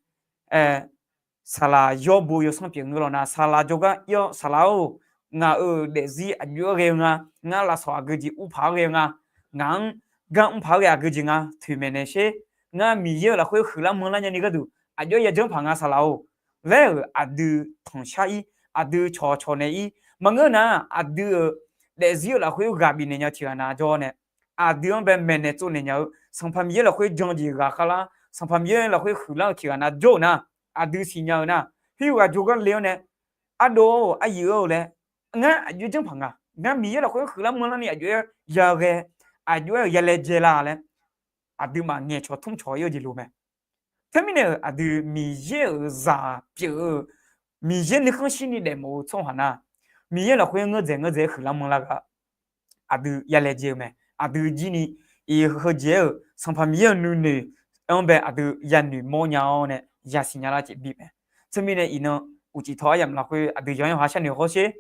saqlaq yawr bo yawsanr pyeuf ngeur law nar, saqlaq jawrgar ir-awr, saqlaq-or, ngaq-euq daefzir aqjox-aer ghae-eu nga. Ngar lafsawq aqgeu jeq ur paq-aer ghae-eu nga. Ngaq-anr gar mr paq-aer ghae aqgeu jeq nga toeqmaeq naeq sher. Ngar Miqyaer-euq lafkhoer huiqlar manrlar nyani gharduq aqjox-aer yajanr paq nga saqlaq-or laer-euq aqdui tanqshar ir, aqdui cawqcawq naeq ir. Maqngeur nar, aqdui-euq daefzir-euq lafkhoer ghaq bifnaeq nya tiq ghaq na jawr nae, aqdui-anr bae maeqnaeq tsovnaeq nya-eu Sanqpaq Miqyaer lafkhoer jan-eu jeq ghaq khavlar, Sanqpaq Miqyaer lafkhoer huiqlar-eu tiq ghaq na jawr-euq nar, aqdui siqnya-eu nar, khoerghaq jawrgar le-awr nae, ardov-or, aqyuif-or laer, ngar aqjox-aer janr paq nga. Ngar Miqyaer lafkhoer huiqlar manrlar ni aqjox-aer yaghae, aqjox-aer-euq yalaejae la laer, aqduimaf ngaeqcawq tmrcawq ir-eu jeq loq mae. Teumirnae-euq aqdui Miqyaer-euq zaq pyeuf-eu Miqyaer nuikhanr shirni daefmawf-eu tsawrhaq nar, Miqyaer lafkhoer ngeur dzaeq ngeur dzaeq-aer huiqlar manrlar gar aqdui ya laejae-eu mae. Aqdui jirni, iq heujeq-aer-euq Sanqpaq Miqyaer-euq nuinoeq-anr bae aqdui yanoeq mawrnya-awr nae yasiq nya lar jeq bi mae. Teumirnae iqnan uqcif tawq aryamq lafkhoer aqdui yawqha yawqha sharnoeq hawsher.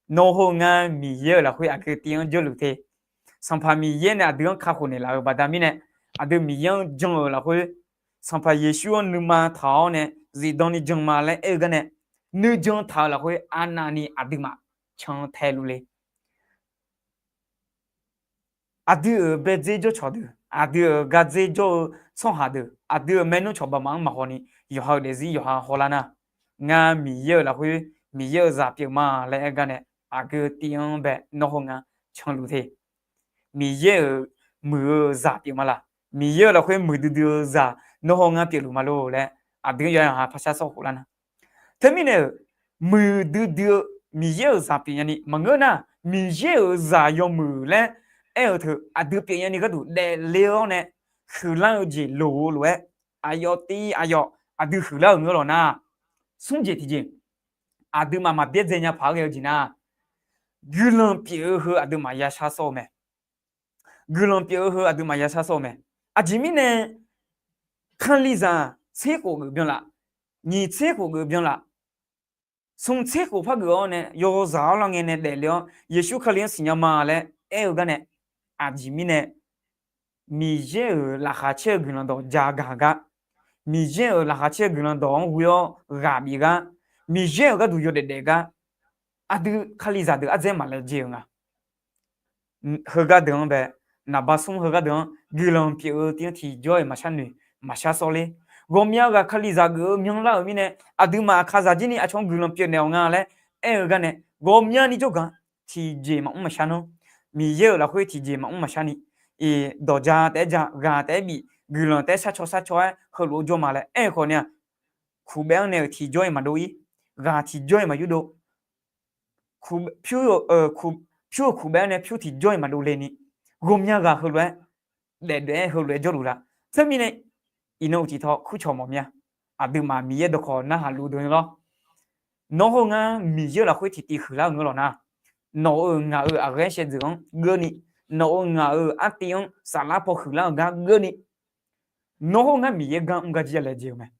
Nawr hawr-eu ngar Miqyaer-euq lafkhoer aqgeu tiv-anr jawrluf te. Sanqpaq Miqyaer nae aqdui-anr kakhof naeqlaf-euq baqda mirnae, aqdui Miqyaer-anr jan-euq lafkhoer, Sanqpaq Yeqsur-anr nuima taq-awr nae zifdan ni jan ma laer aer-eu gar nae, nuijan taq-euq lafkhoer arnavni aqduimaf cantae luf le. Aqdui-euq baedzer jawrcawq deuq, aqdui-euq gardzer jawr-eu tsawrhaq deuq, aqdui-euq maernmr cawq baqmaf-anr maqhaw ni, yawqha-euq daefzir yawqha hawlar nar, ngar Miqyaer-euq lafkhoer Miqyaer-euq zaq pyeuf ma laer aer gar nae, aqgeu tiv-anr bae nawr hawr ngar canluf te. Miqyaer-euq muiq-eu zaq pyeuf ma laq? Miqyaer-euq lafkhoer muiqdui dui-eu zaq nawr hawr ngar pyeufluf ma lor laer, aqdui-anr yawqha yawqha parshar sawr khof lar nar, teumirnae-euq muiqdui dui-eu Miqyaer-euq zaq pyeufnya ni maqngeur nar, Miqyaer-euq zaq yawmuiq laer aer-eu teu aqdui pyeufnya ni gharduq daefle-awr nae huiqlar-eu jeq loq-eu lof-aer, aqyawf tiv aqyawf aqdui huiqlar-euq ngeur lawq nar, smr jeq tiqjeq, aqduimaf maqbyaerdzae nya paq-aer ghae-eu jeq nar, guiqlanq pyeuf-eu heu aqduimaf yashar sawr-eu mae. Guiqlanq pyeuf-eu heu aqduimaf yashar sawr-eu mae. Aqjeq mirnae, Kalizaq tser khof geuf byanlaf, nyiq tser khof geuf byanlaf, smq tser khof par geuf-awr nae yawzaq-awr lar ngae nae daefle-awr Yeqsur Kali-anr siqnya ma laer aer-eu gar nae, aqjeq mirnae Miqyaer-euq laqkhaq caer-eu guiqlanq dawq ja gaq gar, Miqyaer-euq laqkhaq caer-eu guiqlanq dawq-anr ghoe-awr ghaq bif gar, Miqyaer-euq gharduq yawdaef daef gar, aqdui Kalizaq deuq ardzaer maqlaejae-euq nga. Heugar deuq-anr bae, naqba smr heugar deuq-anr guiqlanq pyeuf-eu tiv-anr tiqjawr-iq maqshar noeq maqshar sawr ler. Ghawqmya ghaq Kalizaq geuf-eu myanrlar-euq mirnae, aqduimaf Kalizaq jirni aqcawq-anr guiqlanq pyeuf naeq-awq nga laer aer-eu gar nae, ghawqmyani jawrgaq tiqjeq maqmr maqshar nanr, Miqyaer-euq lafkhoer tiqjeq maqmr maqshar ni, dawq ja taef-aer ja, ghaq taef-aer bif, guiqlanq taef-aer sharcaw sharcaw-aer heulof-aer jawr ma laer aer-eu khawf ni-aq, kuqbaev-anr nae-euq tiqjawr-iq maqdov-ir, ghaq tiqjawr-iq maqyurdov, pyur-euq kuqbaev-anr nae pyur tiqjawr-iq maqdov le ni, ghawqmya ghaq heulof-aer daef daef-aer heulof-aer jawrluf la. Teumirnae iqnan uqcif tawq kurcawq mawf mir-a. Aqduimaf Miqyaer dawqkawq narhaq luf deuq ni lawr. Nawr hawr ngar Miqyaer-euq lafkhoer tiqtiv huiqlar-euq ngeur lawq nar, nawq-euq ngaq-euq aqghaer shaevdzeuf-anr geurni, nawq-euq ngaq-euq artiv-anr saflar paw huiqlar-euq gar geurni, nawr hawr ngar Miqyaer gar mr gar jir ya laejae-eu mae.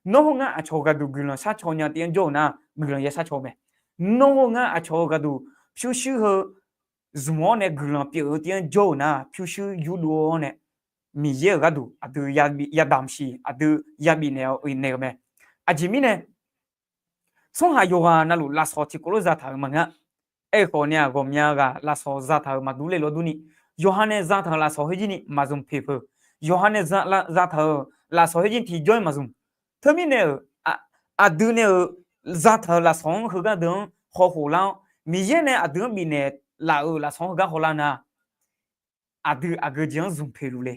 Nawr hawr ngar aqcawq-euq gharduq guiqlanq sharcaw nya tiv-anr jawr-eu nar, guiqlanq ya sharcaw-eu mae. Nawr hawr ngar aqcawq-euq gharduq pyurshuir heu zmq-awr nae guiqlanq pyeuf-eu tiv-anr jawr-eu nar, pyurshuir yurdov-awr nae Miqyaer-euq gharduq aqdui yadamq siq, aqdui yabif naeq-eu naeq-euq mae. Aqjeq mirnae, tsawrhaq yawqghaq navluf lafsawq tiqkawv lof zataq-euq maqngeur. Aerkhawf ni-aq, ghawqmya ghaq lafsawq zataq-euq maqdur le lawr durni, yawqha nae zataq-euq lafsawq khoer jir ni maqzmq poeq peuq. Yawqha nae zataq-euq lafsawq khoer jir ni tiqjawr-iq maqzmq. Teumirnae-euq, aqdui nae-euq zataq-euq lafsawq-anr heugar deuq-anr hawkhof lar-awr, Miqyaer nae aqdui-anr bifnaeq laf-euq lafsawq-anr heugar hawlar nar, aqdui aqgeu jeq-anr zmq poeq luf le.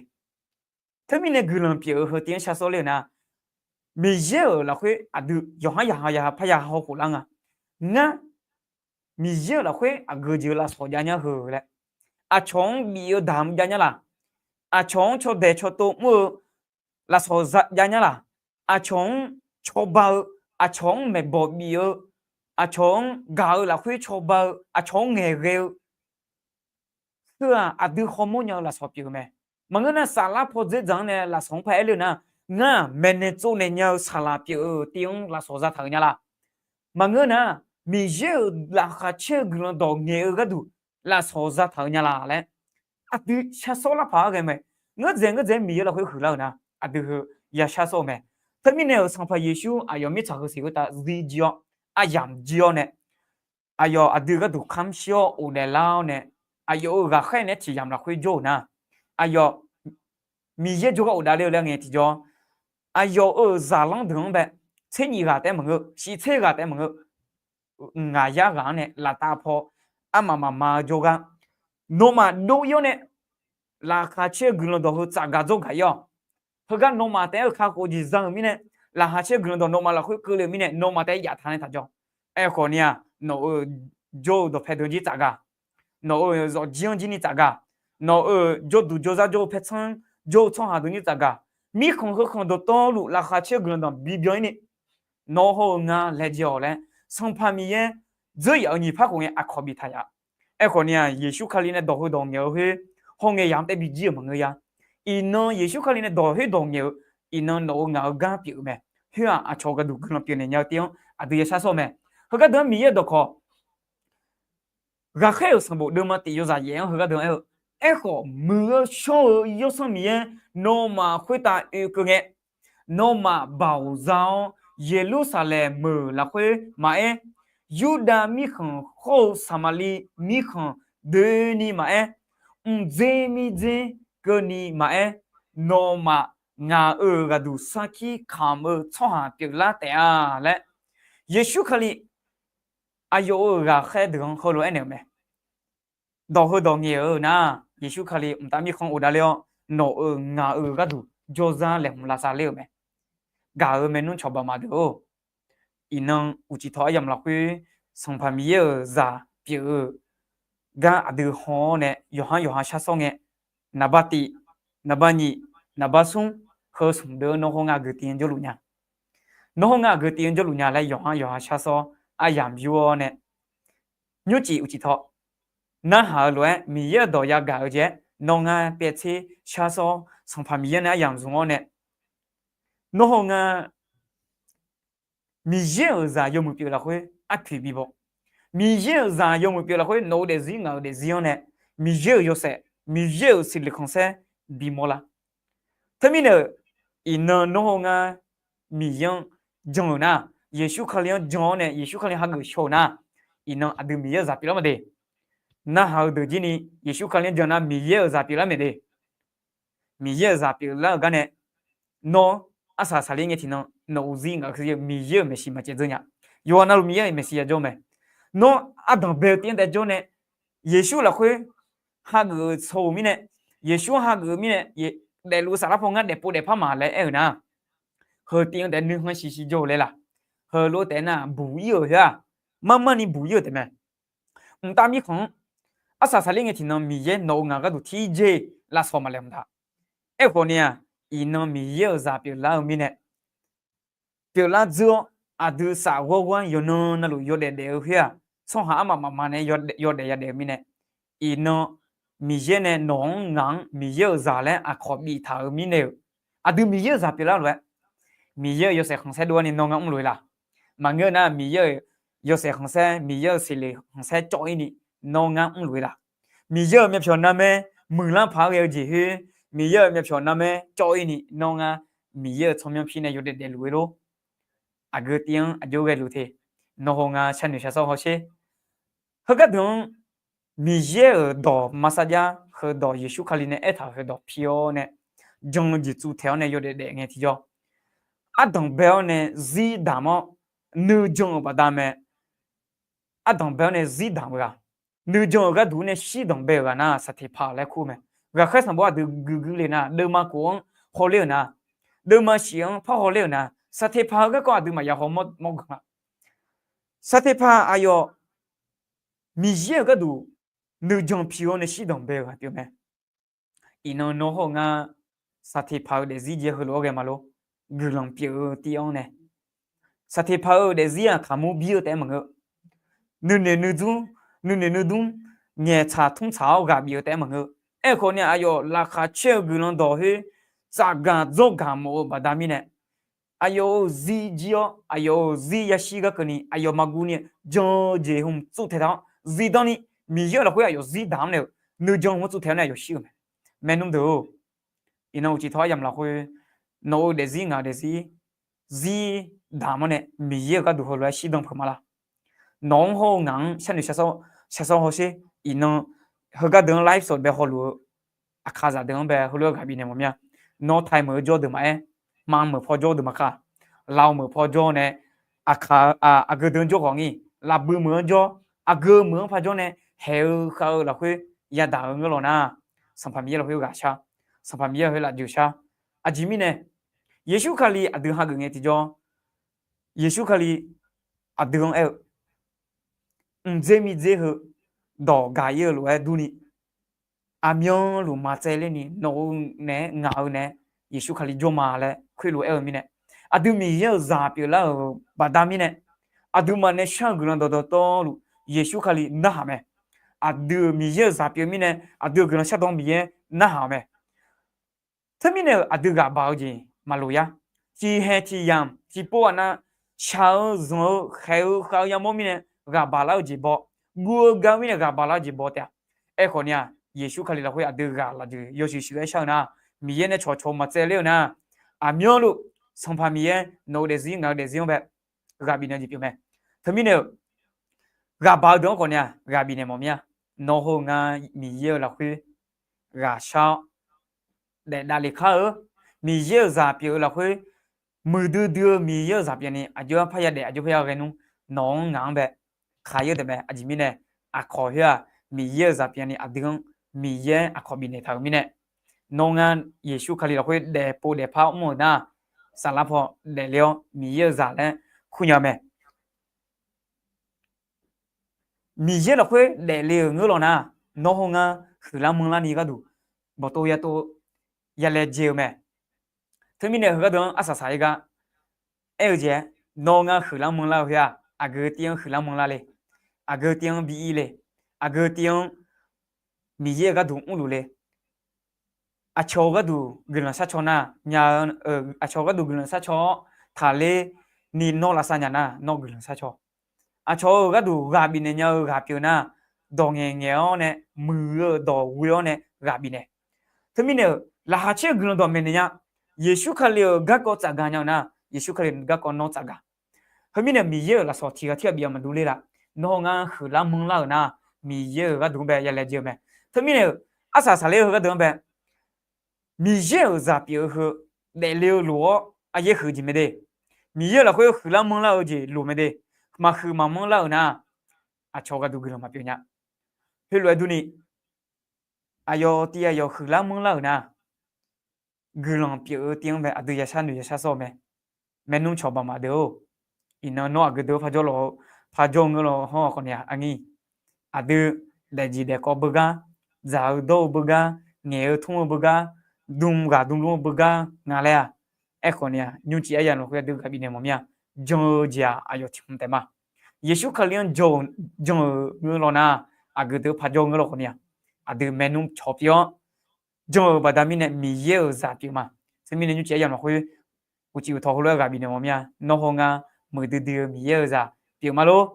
Teumirnae guiqlanq pyeuf-eu heu tiv-anr shar sawr ler-eu nar, Miqyaer-euq lafkhoer aqdui yawqhar yaqha yaqha parya hawkhof lar nga. Ngar Miqyaer-euq lafkhoer aqgeu jeq-eu lafsawq jav nya heu laer, aqcawq-anr bif-eu damq jav nya laq? Aqcawq-anr cawdaeq cawtov mr-eu lafsawq jav nya laq? Aqcawq-anr cawba-eu, aqcawq-anr maeqbawq bif-eu, aqcawq-anr gaq-eu lafkhoer cawba-eu, aqcawq-anr ngaeqghae-eu heu-aq, aqdui hawmawr nya-eu lafsawq pyeuf-eu mae. Maqngeur nar, saflar paw dzerdzaq-anr nae lafsawq-anr paraer ler-eu nar, ngar maeqnaeq tsovnaeq nya-eu saqlaq pyeuf-eu tiv-anr lafsawq zataq-eu nya laq? Maqngeur nar, Miqyaer-euq laqkhaq caer-eu guiqlanq dawq ngaeq-eu gharduq lafsawq zataq-eu nya laq laer, aqdui shar sawr lar paq-aer ghae mae. Ngeur dzaeq ngeur dzaeq Miqyaer lafkhoer huiqlar-eu nar, aqdui heu ya shar sawr-eu mae. Teumirnae-euq Sanqpaq Yeqsur aqyawf mirtsaq heu siq khoertav zir jir-awr, aryamq jir-awr nae, aqyawf aqdui gharduq kamq shir-awr ghofdaef lar-awr nae, aqyawf-euq ghaqkhaer naeq-aer tiq yamq lafkhoer jawr-euq nar, aqyawf Miqyaer jawrgar ghofdaef ler-eu laer ngae tiqjawr, aqyawf-euq zaqlanr deuq-anr bae, tser nyif ghaq taef-aer maqngeur, shif tser ghaq taef-aer maqngeur, ngaq yar ghaq-anr nae laftav paw armaf mafma-eu jawrgar, nawmaf dov-ir-awr nae, laqkhaq caer-eu guiqlanq dawq heu tsafgaq dzawrgaq-ir-awq. Heugar nawmaf taef-aer kakhof-eu jeq za-euq mirnae, laqkhaq caer-eu guiqlanq dawq nawmaf lafkhoer keuvle-euq mirnae, nawmaf taef-aer yaf taq nae taq jawr. Aerkhawf ni-aq, nawq-euq jawr-eu dawqpae deuq jir tsafgaq, nawq-euq zawqjir-anr jir ni tsafgaq, nawq-euq jawrduq jawrzar jawr-eu paertsanr jawr-eu tsawrhaq deuq jir tsafgaq, mirkhanq heukhanq dawqtawvluf laqkhaq caer-eu guiqlanq dawq bibyan-ir ni, nawr hawr-eu ngar laejae-awq laer, Sanqpaq Miqyaer dzeur yaf-euq nyiq par khof ngae aqkawq biftaq yaf. Aerkhawf ni-aq, Yeqsur Kali nae dawq heudawq ngaeq-eu khoer, hawngae yamq taev bijir-euq maqngeur ya. Iqnan Yeqsur Kali nae dawq khoerdawq ngaeq-eu, iqnan nawq-eu ngaq-eu gar pyeuf-eu mae. Khoer-aq, aqcawq gharduq guiqlanq pyeufnaeq nya-eu tiv-anr aqdui ya shar sawr mae. Heugar deuq-anr Miqyaer-euq dawqkawq Ghaqkhaer-euq sanqbof deuvma tiq yawzaq yaef-anr heugar deuq-anr aer-eu, Aerkhawf, muiq-eu shawr-eu Yawsanr Miqyaer nawmaf khoertav oekeuv ngae, nawmaf baoq za-awr, Yeqlursaqlaeq meuq lafkhoer maqaer, Yurdav mirkhanq hawr-eu Saqmaqliv mirkhanq doeni maqaer, mqdzer mirdzer keuvni maqaer, nawmaf ngaq-euq ghaqduq sarkir kamq-eu tsawrhaq pyeuflar taef-a laer, Yeqsur Kali aqyawf-euq ghaqkhaer deuq-anr heulof aernaeq-euq mae. Dawq heudawq ngaeq-eu nar, Yeqsur Kali mqtav mirkhanq-anr of davler-awr, nawq-euq ngaq-euq gharduq jawrzar laeqhmq lavsav ler-euq mae. Gaq-euq maernmr cawba maqdeuq-or, iqnan uqcif tawq aryamq lafkhoer Sanqpaq Miqyaer-euq zaq pyeuf-eu gar aqdui haw-awr nae yawqhar yawqha shar sawr ngae, naqbar tiv, naqbar nyiq, naqbar smr, heu smq deuq-anr nawr hawr ngar aqgeu tiv-anr jawrluf nya. Nawr hawr ngar aqgeu tiv-anr jawrluf nya laer yawqhar yawqha shar sawr aryamq yur-awr nae, nymrcif uqcif tawq narhaq-eu lof-aer Miqyaer-euq dawq yagaq-eu jeq-aer nawr ngar pyaev tser shar sawr-awr Sanqpaq Miqyaer nae aryamq zmq-awr nae, nawr hawr ngar Miqyaer-euq zaq yawmuiq pyeuf lafkhoer arpoeq bibaw. Miqyaer-euq zaq yawmuiq pyeuf lafkhoer nawq-eu daefzir ngaq-euq daefzir-anr nae Miqyaer-euq yawshaef, Miqyaer-euq siqloeq khanqsaer bimawr lar. Teumirnae-euq, iqnan nawr hawr ngar Miqyaer-anr jan-euq nar, Yeqsur Kali-anr jan-awr nae Yeqsur Kali hageuf shaw-euq nar, iqnan aqdui Miqyaer-euq zaq pyeuflar maqde. Narhaq-eu deuq jir ni Yeqsur Kali-anr jan nar Miqyaer-euq zaq pyeuflar mae de. Miqyaer-euq zaq pyeuflar-euq gar nae, nawr arsaq saqler ngae tiqnan nawq-euq zir ngaq-euq khaer Miqyaer-euq maeqshi maqcaev dzeur nya. Yawqha navluf Miqyaer-euq maeqshi ya jawr mae. Nawr ardanq bae-eu tiv-anr taef jawr nae, Yeqsur lafkhoer hageuf-eu shaw-euq mirnae, Yeqsur-anr hageuf-eu mirnae, daefluf saflar paw ngar daefpov daefpar ma laer aer-euq nar, heu tiv-anr taef nuikhanr shiqshir jawr-eu laer laq. Heulof-aer taef nar buq ir-euq khoer-aq, marmar ni buq ir-euq taef mae. Mqtav mirkhanq-anr arsaq saqler ngae tiqnan Miqyaer nawq-euq ngaq gharduq tirjer lavsawq maqlaeq mqtav. Aerkhawf ni-aq, iqnan Miqyaer-euq zaq pyeuflar-eu mirnae, pyeuflar dzeur-awr, aqdui saf ghawrghawr-anr yawqnan navluf yawdaef daef-eu khoer-aq, tsawrhaq armaf mafma nae yawdaef yadaef-eu mirnae, iqnan Miqyaer nae nawq-anr ngaq-anr Miqyaer-euq zaq laer aqkawq biftaq-euq mirnae-euq, aqdui Miqyaer-euq zaq pyeuflar lof-aer, Miqyaer-euq yawshaef khanqsaer dov-awr ni nawr ngar mrlof-ir laq. Maqngeur nar Miqyaer-euq yawshaef khanqsaer, Miqyaer-euq siqloeq khanqsaer cawv ir ni nawr ngar mrlof-ir laq. Miqyaer-euq myavpyawq narmaer muiqlar paq-aer ghae-eu jeq khoer, Miqyaer-euq myavpyawq narmaer cawv ir ni nawr ngar Miqyaer-euq tsawrmyanr pir nae yawdaef daefluf-eu lor. Aqgeu tiv-anr aqjox ghaeluf te. Nawr haw ngar sharnoeq shar sawr hawsher. Heugar deuq-anr Miqyaer-euq dawq maqsar jar heudawq Yeqsur Kali nae aertaq-euq heudawq pi-awr nae, jan-eu jeqtsuv taeq-awr nae yawdaef daef ngae tiqjawr, ardanq bae-awr nae zir damq-awr nuijan-euq baqda mae. Ardanq bae-awr nae zir damq-eu ghaq, nuijan-euq gharduq nae shirdanq bae-euq ghaq nar Saqteqpaq laer kur-eu mae. Ghaqkhaer sanqbof aqdui guiqguir le nar, deuvma kof-anr hawler-euq nar, deuvma shif-anr par hawler-euq nar, Saqteqpaq-eu garkawv aqdui maqya haw mawr guiq ma. Saqteqpaq aqyawf Miqyaer-euq gharduq nuijan pi-awr nae shirdanq bae-eu ghaq pyeuf mae. Iqnan nawr hawr-eu ngar Saqteqpaq-eu daefzir jeq heulof-aer ghae ma lor. Guiqlanq pyeuf-eu tiv-anr nae, Saqteqpaq-euq daefzir-aq kaqmur bir-eu taef-aer maqngeur. Nuinoeq nuidmr, nuinoeq nuidmr ngaeqtsaq tmrtsaq-awr ghaq bif-eu taef-aer maqngeur. Aerkhawf ni aqyawf laqkhaq caer-eu guiqlanq dawq khoer tsafgaq dzawrgaq mawf-eu baqda mirnae, aqyawf-euq zir jir-awr aqyawf-euq zir yashir gar keuvni aqyawf maqguv ni jan-eu jeq hmq tsuvtaeq taq-awr zirdan ni Miqyaer-euq lafkhoer aqyawf zir daq-anr nae-euq nuijan hmq-anr tsuvtaeq-awr nae aqyawf shir-eu mae. Maernmr deuq-or, iqnan uqcif tawq aryamq lafkhoer nawq-euq daefzir ngaq-euq daefzir zir daq-anr nae Miqyaer-euq gharduq heulof-aer shirdan peuq ma la. Nawq-anr hawr-eu ngaq-anr sharnoeq shaqshawr hawsher. Iqnan heugar deuq-anr live sawq bae hawluf-eu aqkaqzaq deuq-anr bae heulof-aer ghaq bifnaeq mawf mir-a. Nawr Taiq meuq-eu jawr deuq maqaer, Manq meuq paw jawr deuq maqkaq, Lav meuq paw jawr nae, aqkaq, aqgeu deuq-anr jawr ghawq ngir, Lavbui meuq-anr jawr, aqgeu meuq-anr par jawr nae haeq-eu khav-eu lafkhoer yadaq-eu ngeur law nar, Sanqpaq Miqyaer lafkhoer ghaq shar, Sanqpaq Miqyaer lafkhoer lafjeuq shar. Aqjeq mirnae, Yeqsur Kali aqdui hageuf ngae tiqjawr, Yeqsur Kali aqdui-anr aer-eu, mqdzer mirdzer heu dawq gaq ir-eu lof-aer durni, aqmyanluf maqtsaevler ni nawq-eu naeq-aer ngaq-eu naeq-aer Yeqsur Kali jawr ma laer khoerlof-aer aer-eu mirnae, Aqdui Miqyaer-euq zaq pyeuflar-euq baqda mirnae, aqduimaf nae shar-eu guiqlanq dawqdawq tawvluf Yeqsur Kali narhaq mae. Aqdui-euq Miqyaer-euq zaq pyeuf mirnae, aqdui-euq guiqlanq shardawq Miqyaer narhaq-euq mae. Teumirnae-euq aqdui ghaq baq-eu jeq maqloq yar. Tiqhaeq tiqyamq tiqpov ghaq nav shaq-eu zanq-eu khaeq-eu khav-eu yamawr mirnae ghaq baq lar-eu jeq baw, guv-eu gar mirnae ghaq baq lar-eu jeq baw taef-a. Aerkhawf ni-aq, Yeqsur Kali lafkhoer aqdui ghaq laf jeq yawshuif shuif-aer shar-eu nar, Miqyaer nae cawqcawq maqtsaev ler-eu nar, aqmyanluf Sanqpaq Miqyaer nawq-eu daefzir ngaq-eu daefzir-anr bae ghaq bifnaeq jeq pyeuf mae. Teumirnae-euq ghaq baq-eu deuq-anr khawf ni-aq ghaq bifnaeq mawf mir-a. Nawr hawr-eu ngar Miqyaer-euq lafkhoer ghaq shar-awr daef davlef kar-eu, Miqyaer-euq zaq pyeuf-eu lafkhoer muiqdui dui-eu Miqyaer-euq zaq pyeuf ni aqjox-aer parya daef aqjox parya ghae nmr nawq-anr ngaq-anr bae kaq-ir-eu taef mae. Aqjeq mirnae aqkawq khoer-aq Miqyaer-euq zaq pyeuf ni aqdui-anr Miqyaer aqkawq bifnaeq taq-euq mirnae, nawr ngar Yeqsur Kali lafkhoer daefpov daefpar mr-euq nar, saflar paw daefle-awr Miqyaer-euq zaq laer kurnya mae. Miqyaer lafkhoer daefle-euq ngeur law nar, nawr hawr ngar huiqlar manrlar ni gharduq bawqtov yatov yalaejae-eu mae. Teumirnae heugar deuq-anr arsaq saq-ir gar aer-eu jeq-aer, nawr ngar huiqlar manrlar-eu khoer-aq aqgeu tiv-anr huiqlar manrlar le, aqgeu tiv-anr bi ir le, aqgeu tiv-anr Miqyaer-euq gharduq mrluf le. Aqcawq-eu gharduq guiqlanq sharcaw nar nya-eu, aqcawq-eu gharduq guiqlanq sharcaw-awr taqler ni nawr lavsav nya nar nawr guiqlanq sharcaw. Aqcawq-euq gharduq ghaq bifnaeq nya-eu ghaq pyeuf nar, dawq ngaeq ngaeq-awr nae muiq-eu dawq ghoe-awr nae ghaq bifnaeq. Teumirnae-euq laqkhaq caer-eu guiqlanq dawqmaeq naeq nya. Yeqsur Kali-euq garkawv tsafgaq nya-eu nar Yeqsur Kali garkawv nawr tsafgaq. Heumirnae Miqyaer-euq lafsawq tiq ghaq tir ghaq bif-a maqdur ler laf. Nawr hawr ngar huiqlar manrlar-euq nar Miqyaer-euq gharduq-anr bae yalaejae-eu mae. Teumirnae-euq arsaq saqler-eu heugar deuq-anr bae Miqyaer-euq zaq pyeuf-eu heu daefle-eu lof-awr aqyaer huiq jeq mae de. Miqyaer-euq lafkhoer huiqlar manrlar-eu jeq loq mae de. Maqhuiq maqmanr lar-euq nar, aqcawq gharduq guiqlanq maqpyeuf nya. Heulof-aer durni, aqyawf tiv aqyawf huiqlar manrlar-euq nar, guiqlanq pyeuf-eu tiv-anr bae aqdui yashar noeq yashar sawr-eu mae. Maernmr cawq baq maqdeuq-or, iqnan nawr aqgeu deuq-anr parjawr law-eu, parjawr-eu ngeur law hawr-eu khawf ni-aq, aqnyir aqdui daefjeq daefkawv beugar, dzaq-eu dawr-eu beugar, ngaeq-eu tmr-eu beugar, dm ghaq dm lmr-eu beugar nga laer-aq, aerkhawf ni-aq, nymrcif aryamq lafkhoer aqdui ghaq bifnaeq mawf mir-a. Jan-eu jeq-aq aqyawf tiq hmq taef ma. Yeqsur Kali-anr jan-euq ngeur law nar, aqgeu deuq-anr parjawr-eu ngeur law khawf ni-aq, aqdui maernmr cawq pyeuf-awr jan-euq baqda mirnae Miqyaer-euq zaq pyeuf ma. Teumirnae nymrcif aryamq lafkhoer uqcif uqtawq heulof-aer ghaq bifnaeq mawf mir-a. Nawr hawr ngar muiqdui dui-eu Miqyaer-euq zaq pyeuf ma lor.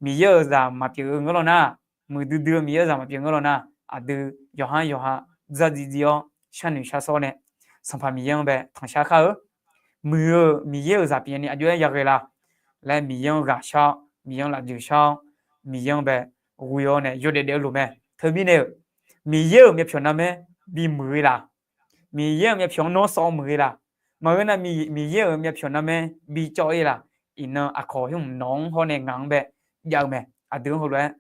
Miqyaer-euq zaq maqpyeuf-eu ngeur law nar, muiqdui dui-eu Miqyaer-euq zaq maqpyeuf ngeur law nar, aqdui yawqhar yawqha dzardziv dziv-awr sharnoeq shar sawr nae Sanqpaq Miqyaer-anr bae tanqshar khar-eu. Muiq-eu Miqyaer-euq zaq pyeuf ni aqjox-aer yaghae la laer Miqyaer-anr ghaqshar-awr, Miqyaer-anr lafjeuq shar-awr, Miqyaer-anr bae ghoe-awr nae yawdaef daef-eu loq mae. Teumirnae-euq Miqyaer-euq myavpyawq narmaer bimuiq-ir la? Miqyaer-euq myavpyawq-anr nawr sawv muiq-ir la? Maqngeur nar, Miqyaer-euq myavpyawq narmaer bicawv-ir la? Iqnan aqkawq hmq nawq-anr hawr nae ngaq-anr bae jav-eu mae. Aqdui-anr heulof-aer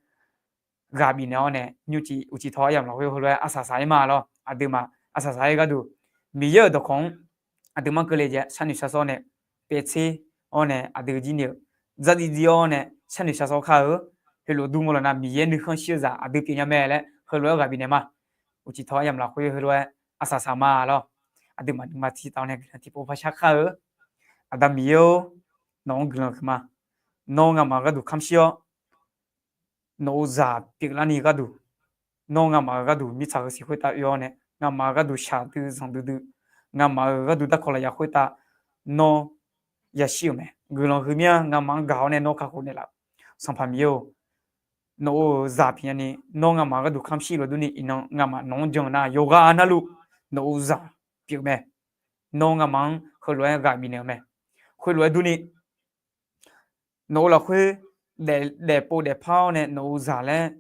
ghaq bifnaeq-awr nae nymrcif uqcif tawq aryamq lafkhoer heulof-aer arsaq saq-ir ma lor. Aqduimaf arsaq saq-ir gharduq Miqyaer-euq dawqkawq-anr aqduimaf keuvle jeq sharnoeq shar sawr nae pyaev tser-awr nae aqdui jir ni-euq dzardziv dziv-awr nae sharnoeq shar sawr kar-eu. Heulof dur ngeur law nar, Miqyaer nuikhanr shir-eu zaq aqdui pyeuf nya mae laer heulof-aer ghaq bifnaeq ma. Uqcif tawq aryamq lafkhoer heulof-aer arsaq saq ma lor. Aqduimaf nuima tiq taf-awr nae guiqlanq tiqpov par shar kar-eu. Aqda Miqyaer-or, nawq-anr guiqlanq huiqma. Nawr ngamaf gharduq kamq shir-awr, nawq-euq zaq pyeuflarni gharduq, nawr ngamaf-euq gharduq mirtsaq heusiq khoertav oe-awr nae, ngamaf-euq gharduq shaqdui zanqdui dui, ngamaf-euq gharduq darkawq lafyaq khoertav nawr yashir-euq mae. Guiqlanq huiqmya ngamaf-anr gaq-awr nae nawr kakhof naeqlaf-euq Sanqpaq Miqyaer-or, nawq-euq zaq pyeufnya ni nawr ngamaf gharduq kamq shir lof durni iqnan ngamaf nawq-anr jan-eu nar yawqghaq navluf nawq-euq zaq pyeuf mae. Nawr ngamaf-anr heulof-aer ghaq bifnaeq-eu mae. Khoerlof-aer durni nawq-euq lafkhoer daefpov daefpar-awr nae nawq-euq zaq laer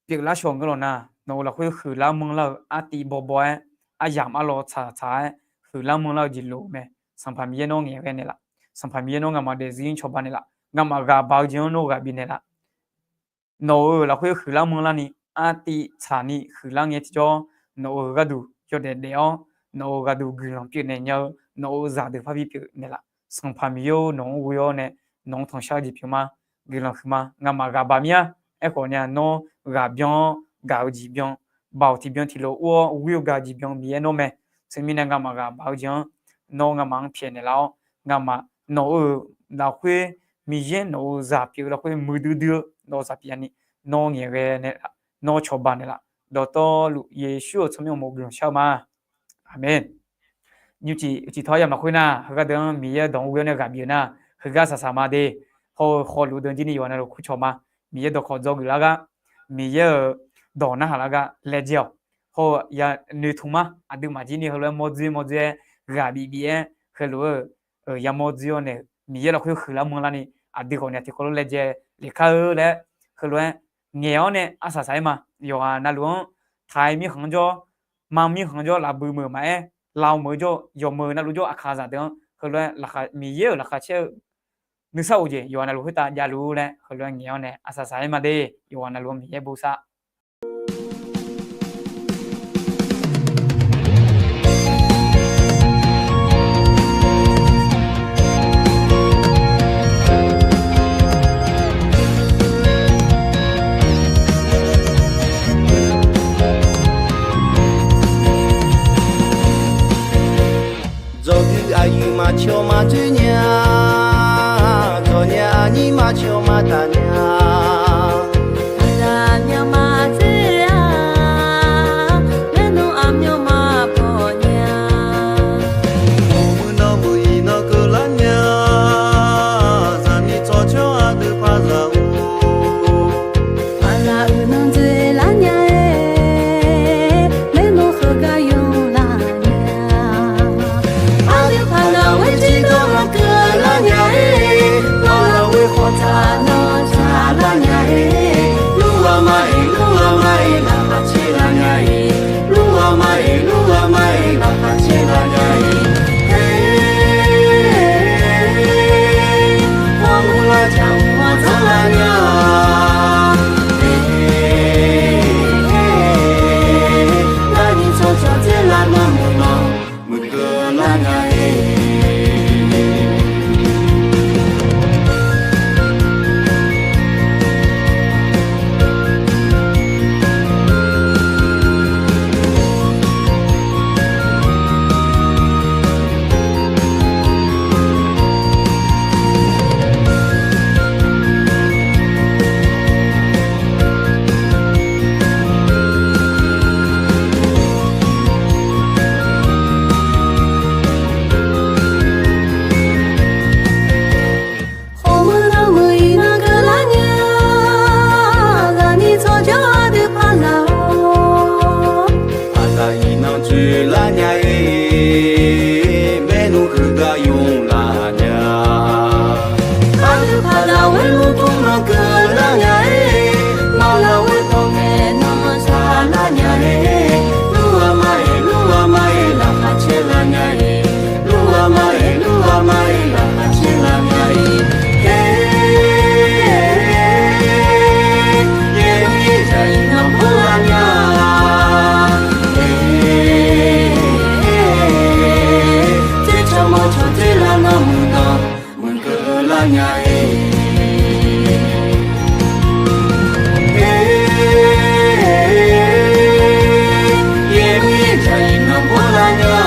pyeuflar shaw ngeur law nar, nawq-euq lafkhoer huiqlar manrlar-eu artiv bawbaw-aer, aryamq arlawr tsaqtsaq-aer huiqlar manrlar-eu jeq loq-eu mae. Sanqpaq Miqyaer nawr ngaeqghae naeqlaf. Sanqpaq Miqyaer nawr ngamaf daefzir cawba naeqlaf. Ngamaf ghaq baq-eu jeq-anr nawr ghaq bifnaeq laf. Nawq-euq lafkhoer huiqlar manrlar ni artiv tsaq ni huiqlar ngae tiqjawr, nawq-euq gharduq yawdaef daef-awr, nawq-euq gharduq guiqlanq pyeufnaeq nya-eu nawq-euq zaqdeuq parbi pyeufnaeq laf. Sanqpaq Miqyaer-or, nawq-anr ghoe-awr nae nawq-anr tanqshar-eu jeq pyeuf ma. Guiqlanq huiqma. Ngamaf ghaq baq mir-a. Aerkhawf ni-a, nawr ghaq byan-awr gaq-eu jeq byan, baoq tiqbyan tiqlof ur-awr ghoe-eu gaq-eu jeq byan Miqyaer nawr mae. Teumirnae ngamaf ghaq baq-eu jeq-anr nawr ngamaf-anr pyaeqnaeq laf-awr, ngamaf nawq-euq lafkhoer, Miqyaer nawq-euq zaq pyeuf-eu lafkhoer muiqdui dui-eu nawq-euq zaq pyeuf-a ni, nawr ngaeqghae naeqlaf, nawr cawba naeqlaf, dawqtawvluf Yeqsur-euq tsawrmyanr uqmov guiqlanq shar-eu ma. Aqmeq. Nymrcif uqcif tawr yamaf khoer nar, heugar deuq-anr Miqyaer-euq dawq-anr ghoe-awr nae ghaq bif-euq nar, heugar saqsaq ma de. Hawr-eu hawluf deuq jir ni yawqha navluf kurcawq ma. Miqyaer dawqkawq dzawgeuf lar gar, Miqyaer-euq dawq narhaq lar gar laejae-awq. Hawr-eu ya noeqtmq ma. Aqduimaf jir ni heulof-aer mawrdzoer mawrdzoer-aer ghaq bif bif-aer, heulof-eu ya mawrdzoer-awr nae-euq Miqyaer lafkhoer huiqlar manrlar ni, aqdui khawf nae tiqkawv lof laejae lef kar-eu laer, heulof-aer ngaeq-awr nae arsaq saq-aer ma. Yawqghaq navluf-anr taq-aer mirkhanq-anr jawr, ma mirkhanq-anr jawr laf bui meuq maqaer, laf-eu meuq-eu jawr, yawqmeuq navluf jawr aqkaqzaq deuq-anr heulof-aer Miqyaer-euq laqkhaq caer-eu nuisar of jeq yawqghaq navluf khoertav javluf laer heulof-aer ngaeq-awr nae arsaq saq-aer ma de. Yawqghaq navluf-anr Miqyaer bosav Dzawqdui aqyuif maqcawq maqdzoer nya, dzawqnya aqnyir maqcawq maqtaf nya. Aqzaf aqmyanr maqdzer-a, maernmr aqmyanr maqpawf nya. Mawrmuiq nanrmuiq iqnan keuvlar nya, zaqmiq tsawrcawr aqdui paq zaq-or. Aqzaf uiqnan dzoerlar nya-aer, maernmr heugar yawlar nya. Aqdui paq zaq-or, jirdanr ghaq keuvlar nya-aer, nawr lafkhoer khawf taq nawr tsaqlar nya-aer, lur ghaq ma-iq lur ghaq ma-iq laqkhaq caer lar nya-aer, lur ghaq ma-iq lur ghaq ma-iq laqkhaq caer lar nya-aer. Hawr murlar jaq mq-anr dzanrlar nya-a. Ngar ni tsawrcawq dzer lar nar muiqnan muiqkeuv lar nya-aer. Khawf meuq nanrmeuq iqnan keuvlar nya, zaqmiq tsawrcawr aqdui paq zaq-or. Aqzaf iqnan dzoerlar nya-aer, maernmr heugar yawlar nya. Aqdui paq zaq-or, lur tmr nan keuvlar nya-aer, nawr lafkhoer tawqmaeq nan tsaqlar nya-aer, lur ghaq ma-iq lur ghaq ma-iq laqkhaq caer lar nya-aer, lur ghaq ma-iq lur ghaq ma-iq laqkhaq caer lar nya-aer. Yaeq mr yaeq jaq iqnan bawrlar nya-a. Tser cawq mawr cawq dzer lar nar muiqnan muiqkeuv lar nya-aer. Yaeq mr yaeq jaq iqnan bawrlar nya-a.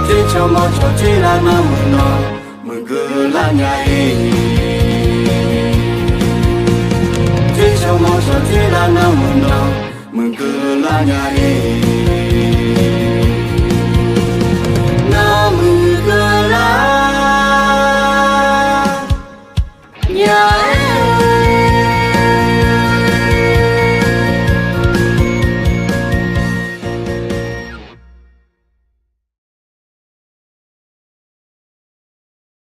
Tser cawq mawr cawq dzer lar nar muiqnan muiqkeuv lar nya-aer. Tser cawq mawr cawq dzer lar nar muiqnan muiqkeuv lar nya-aer.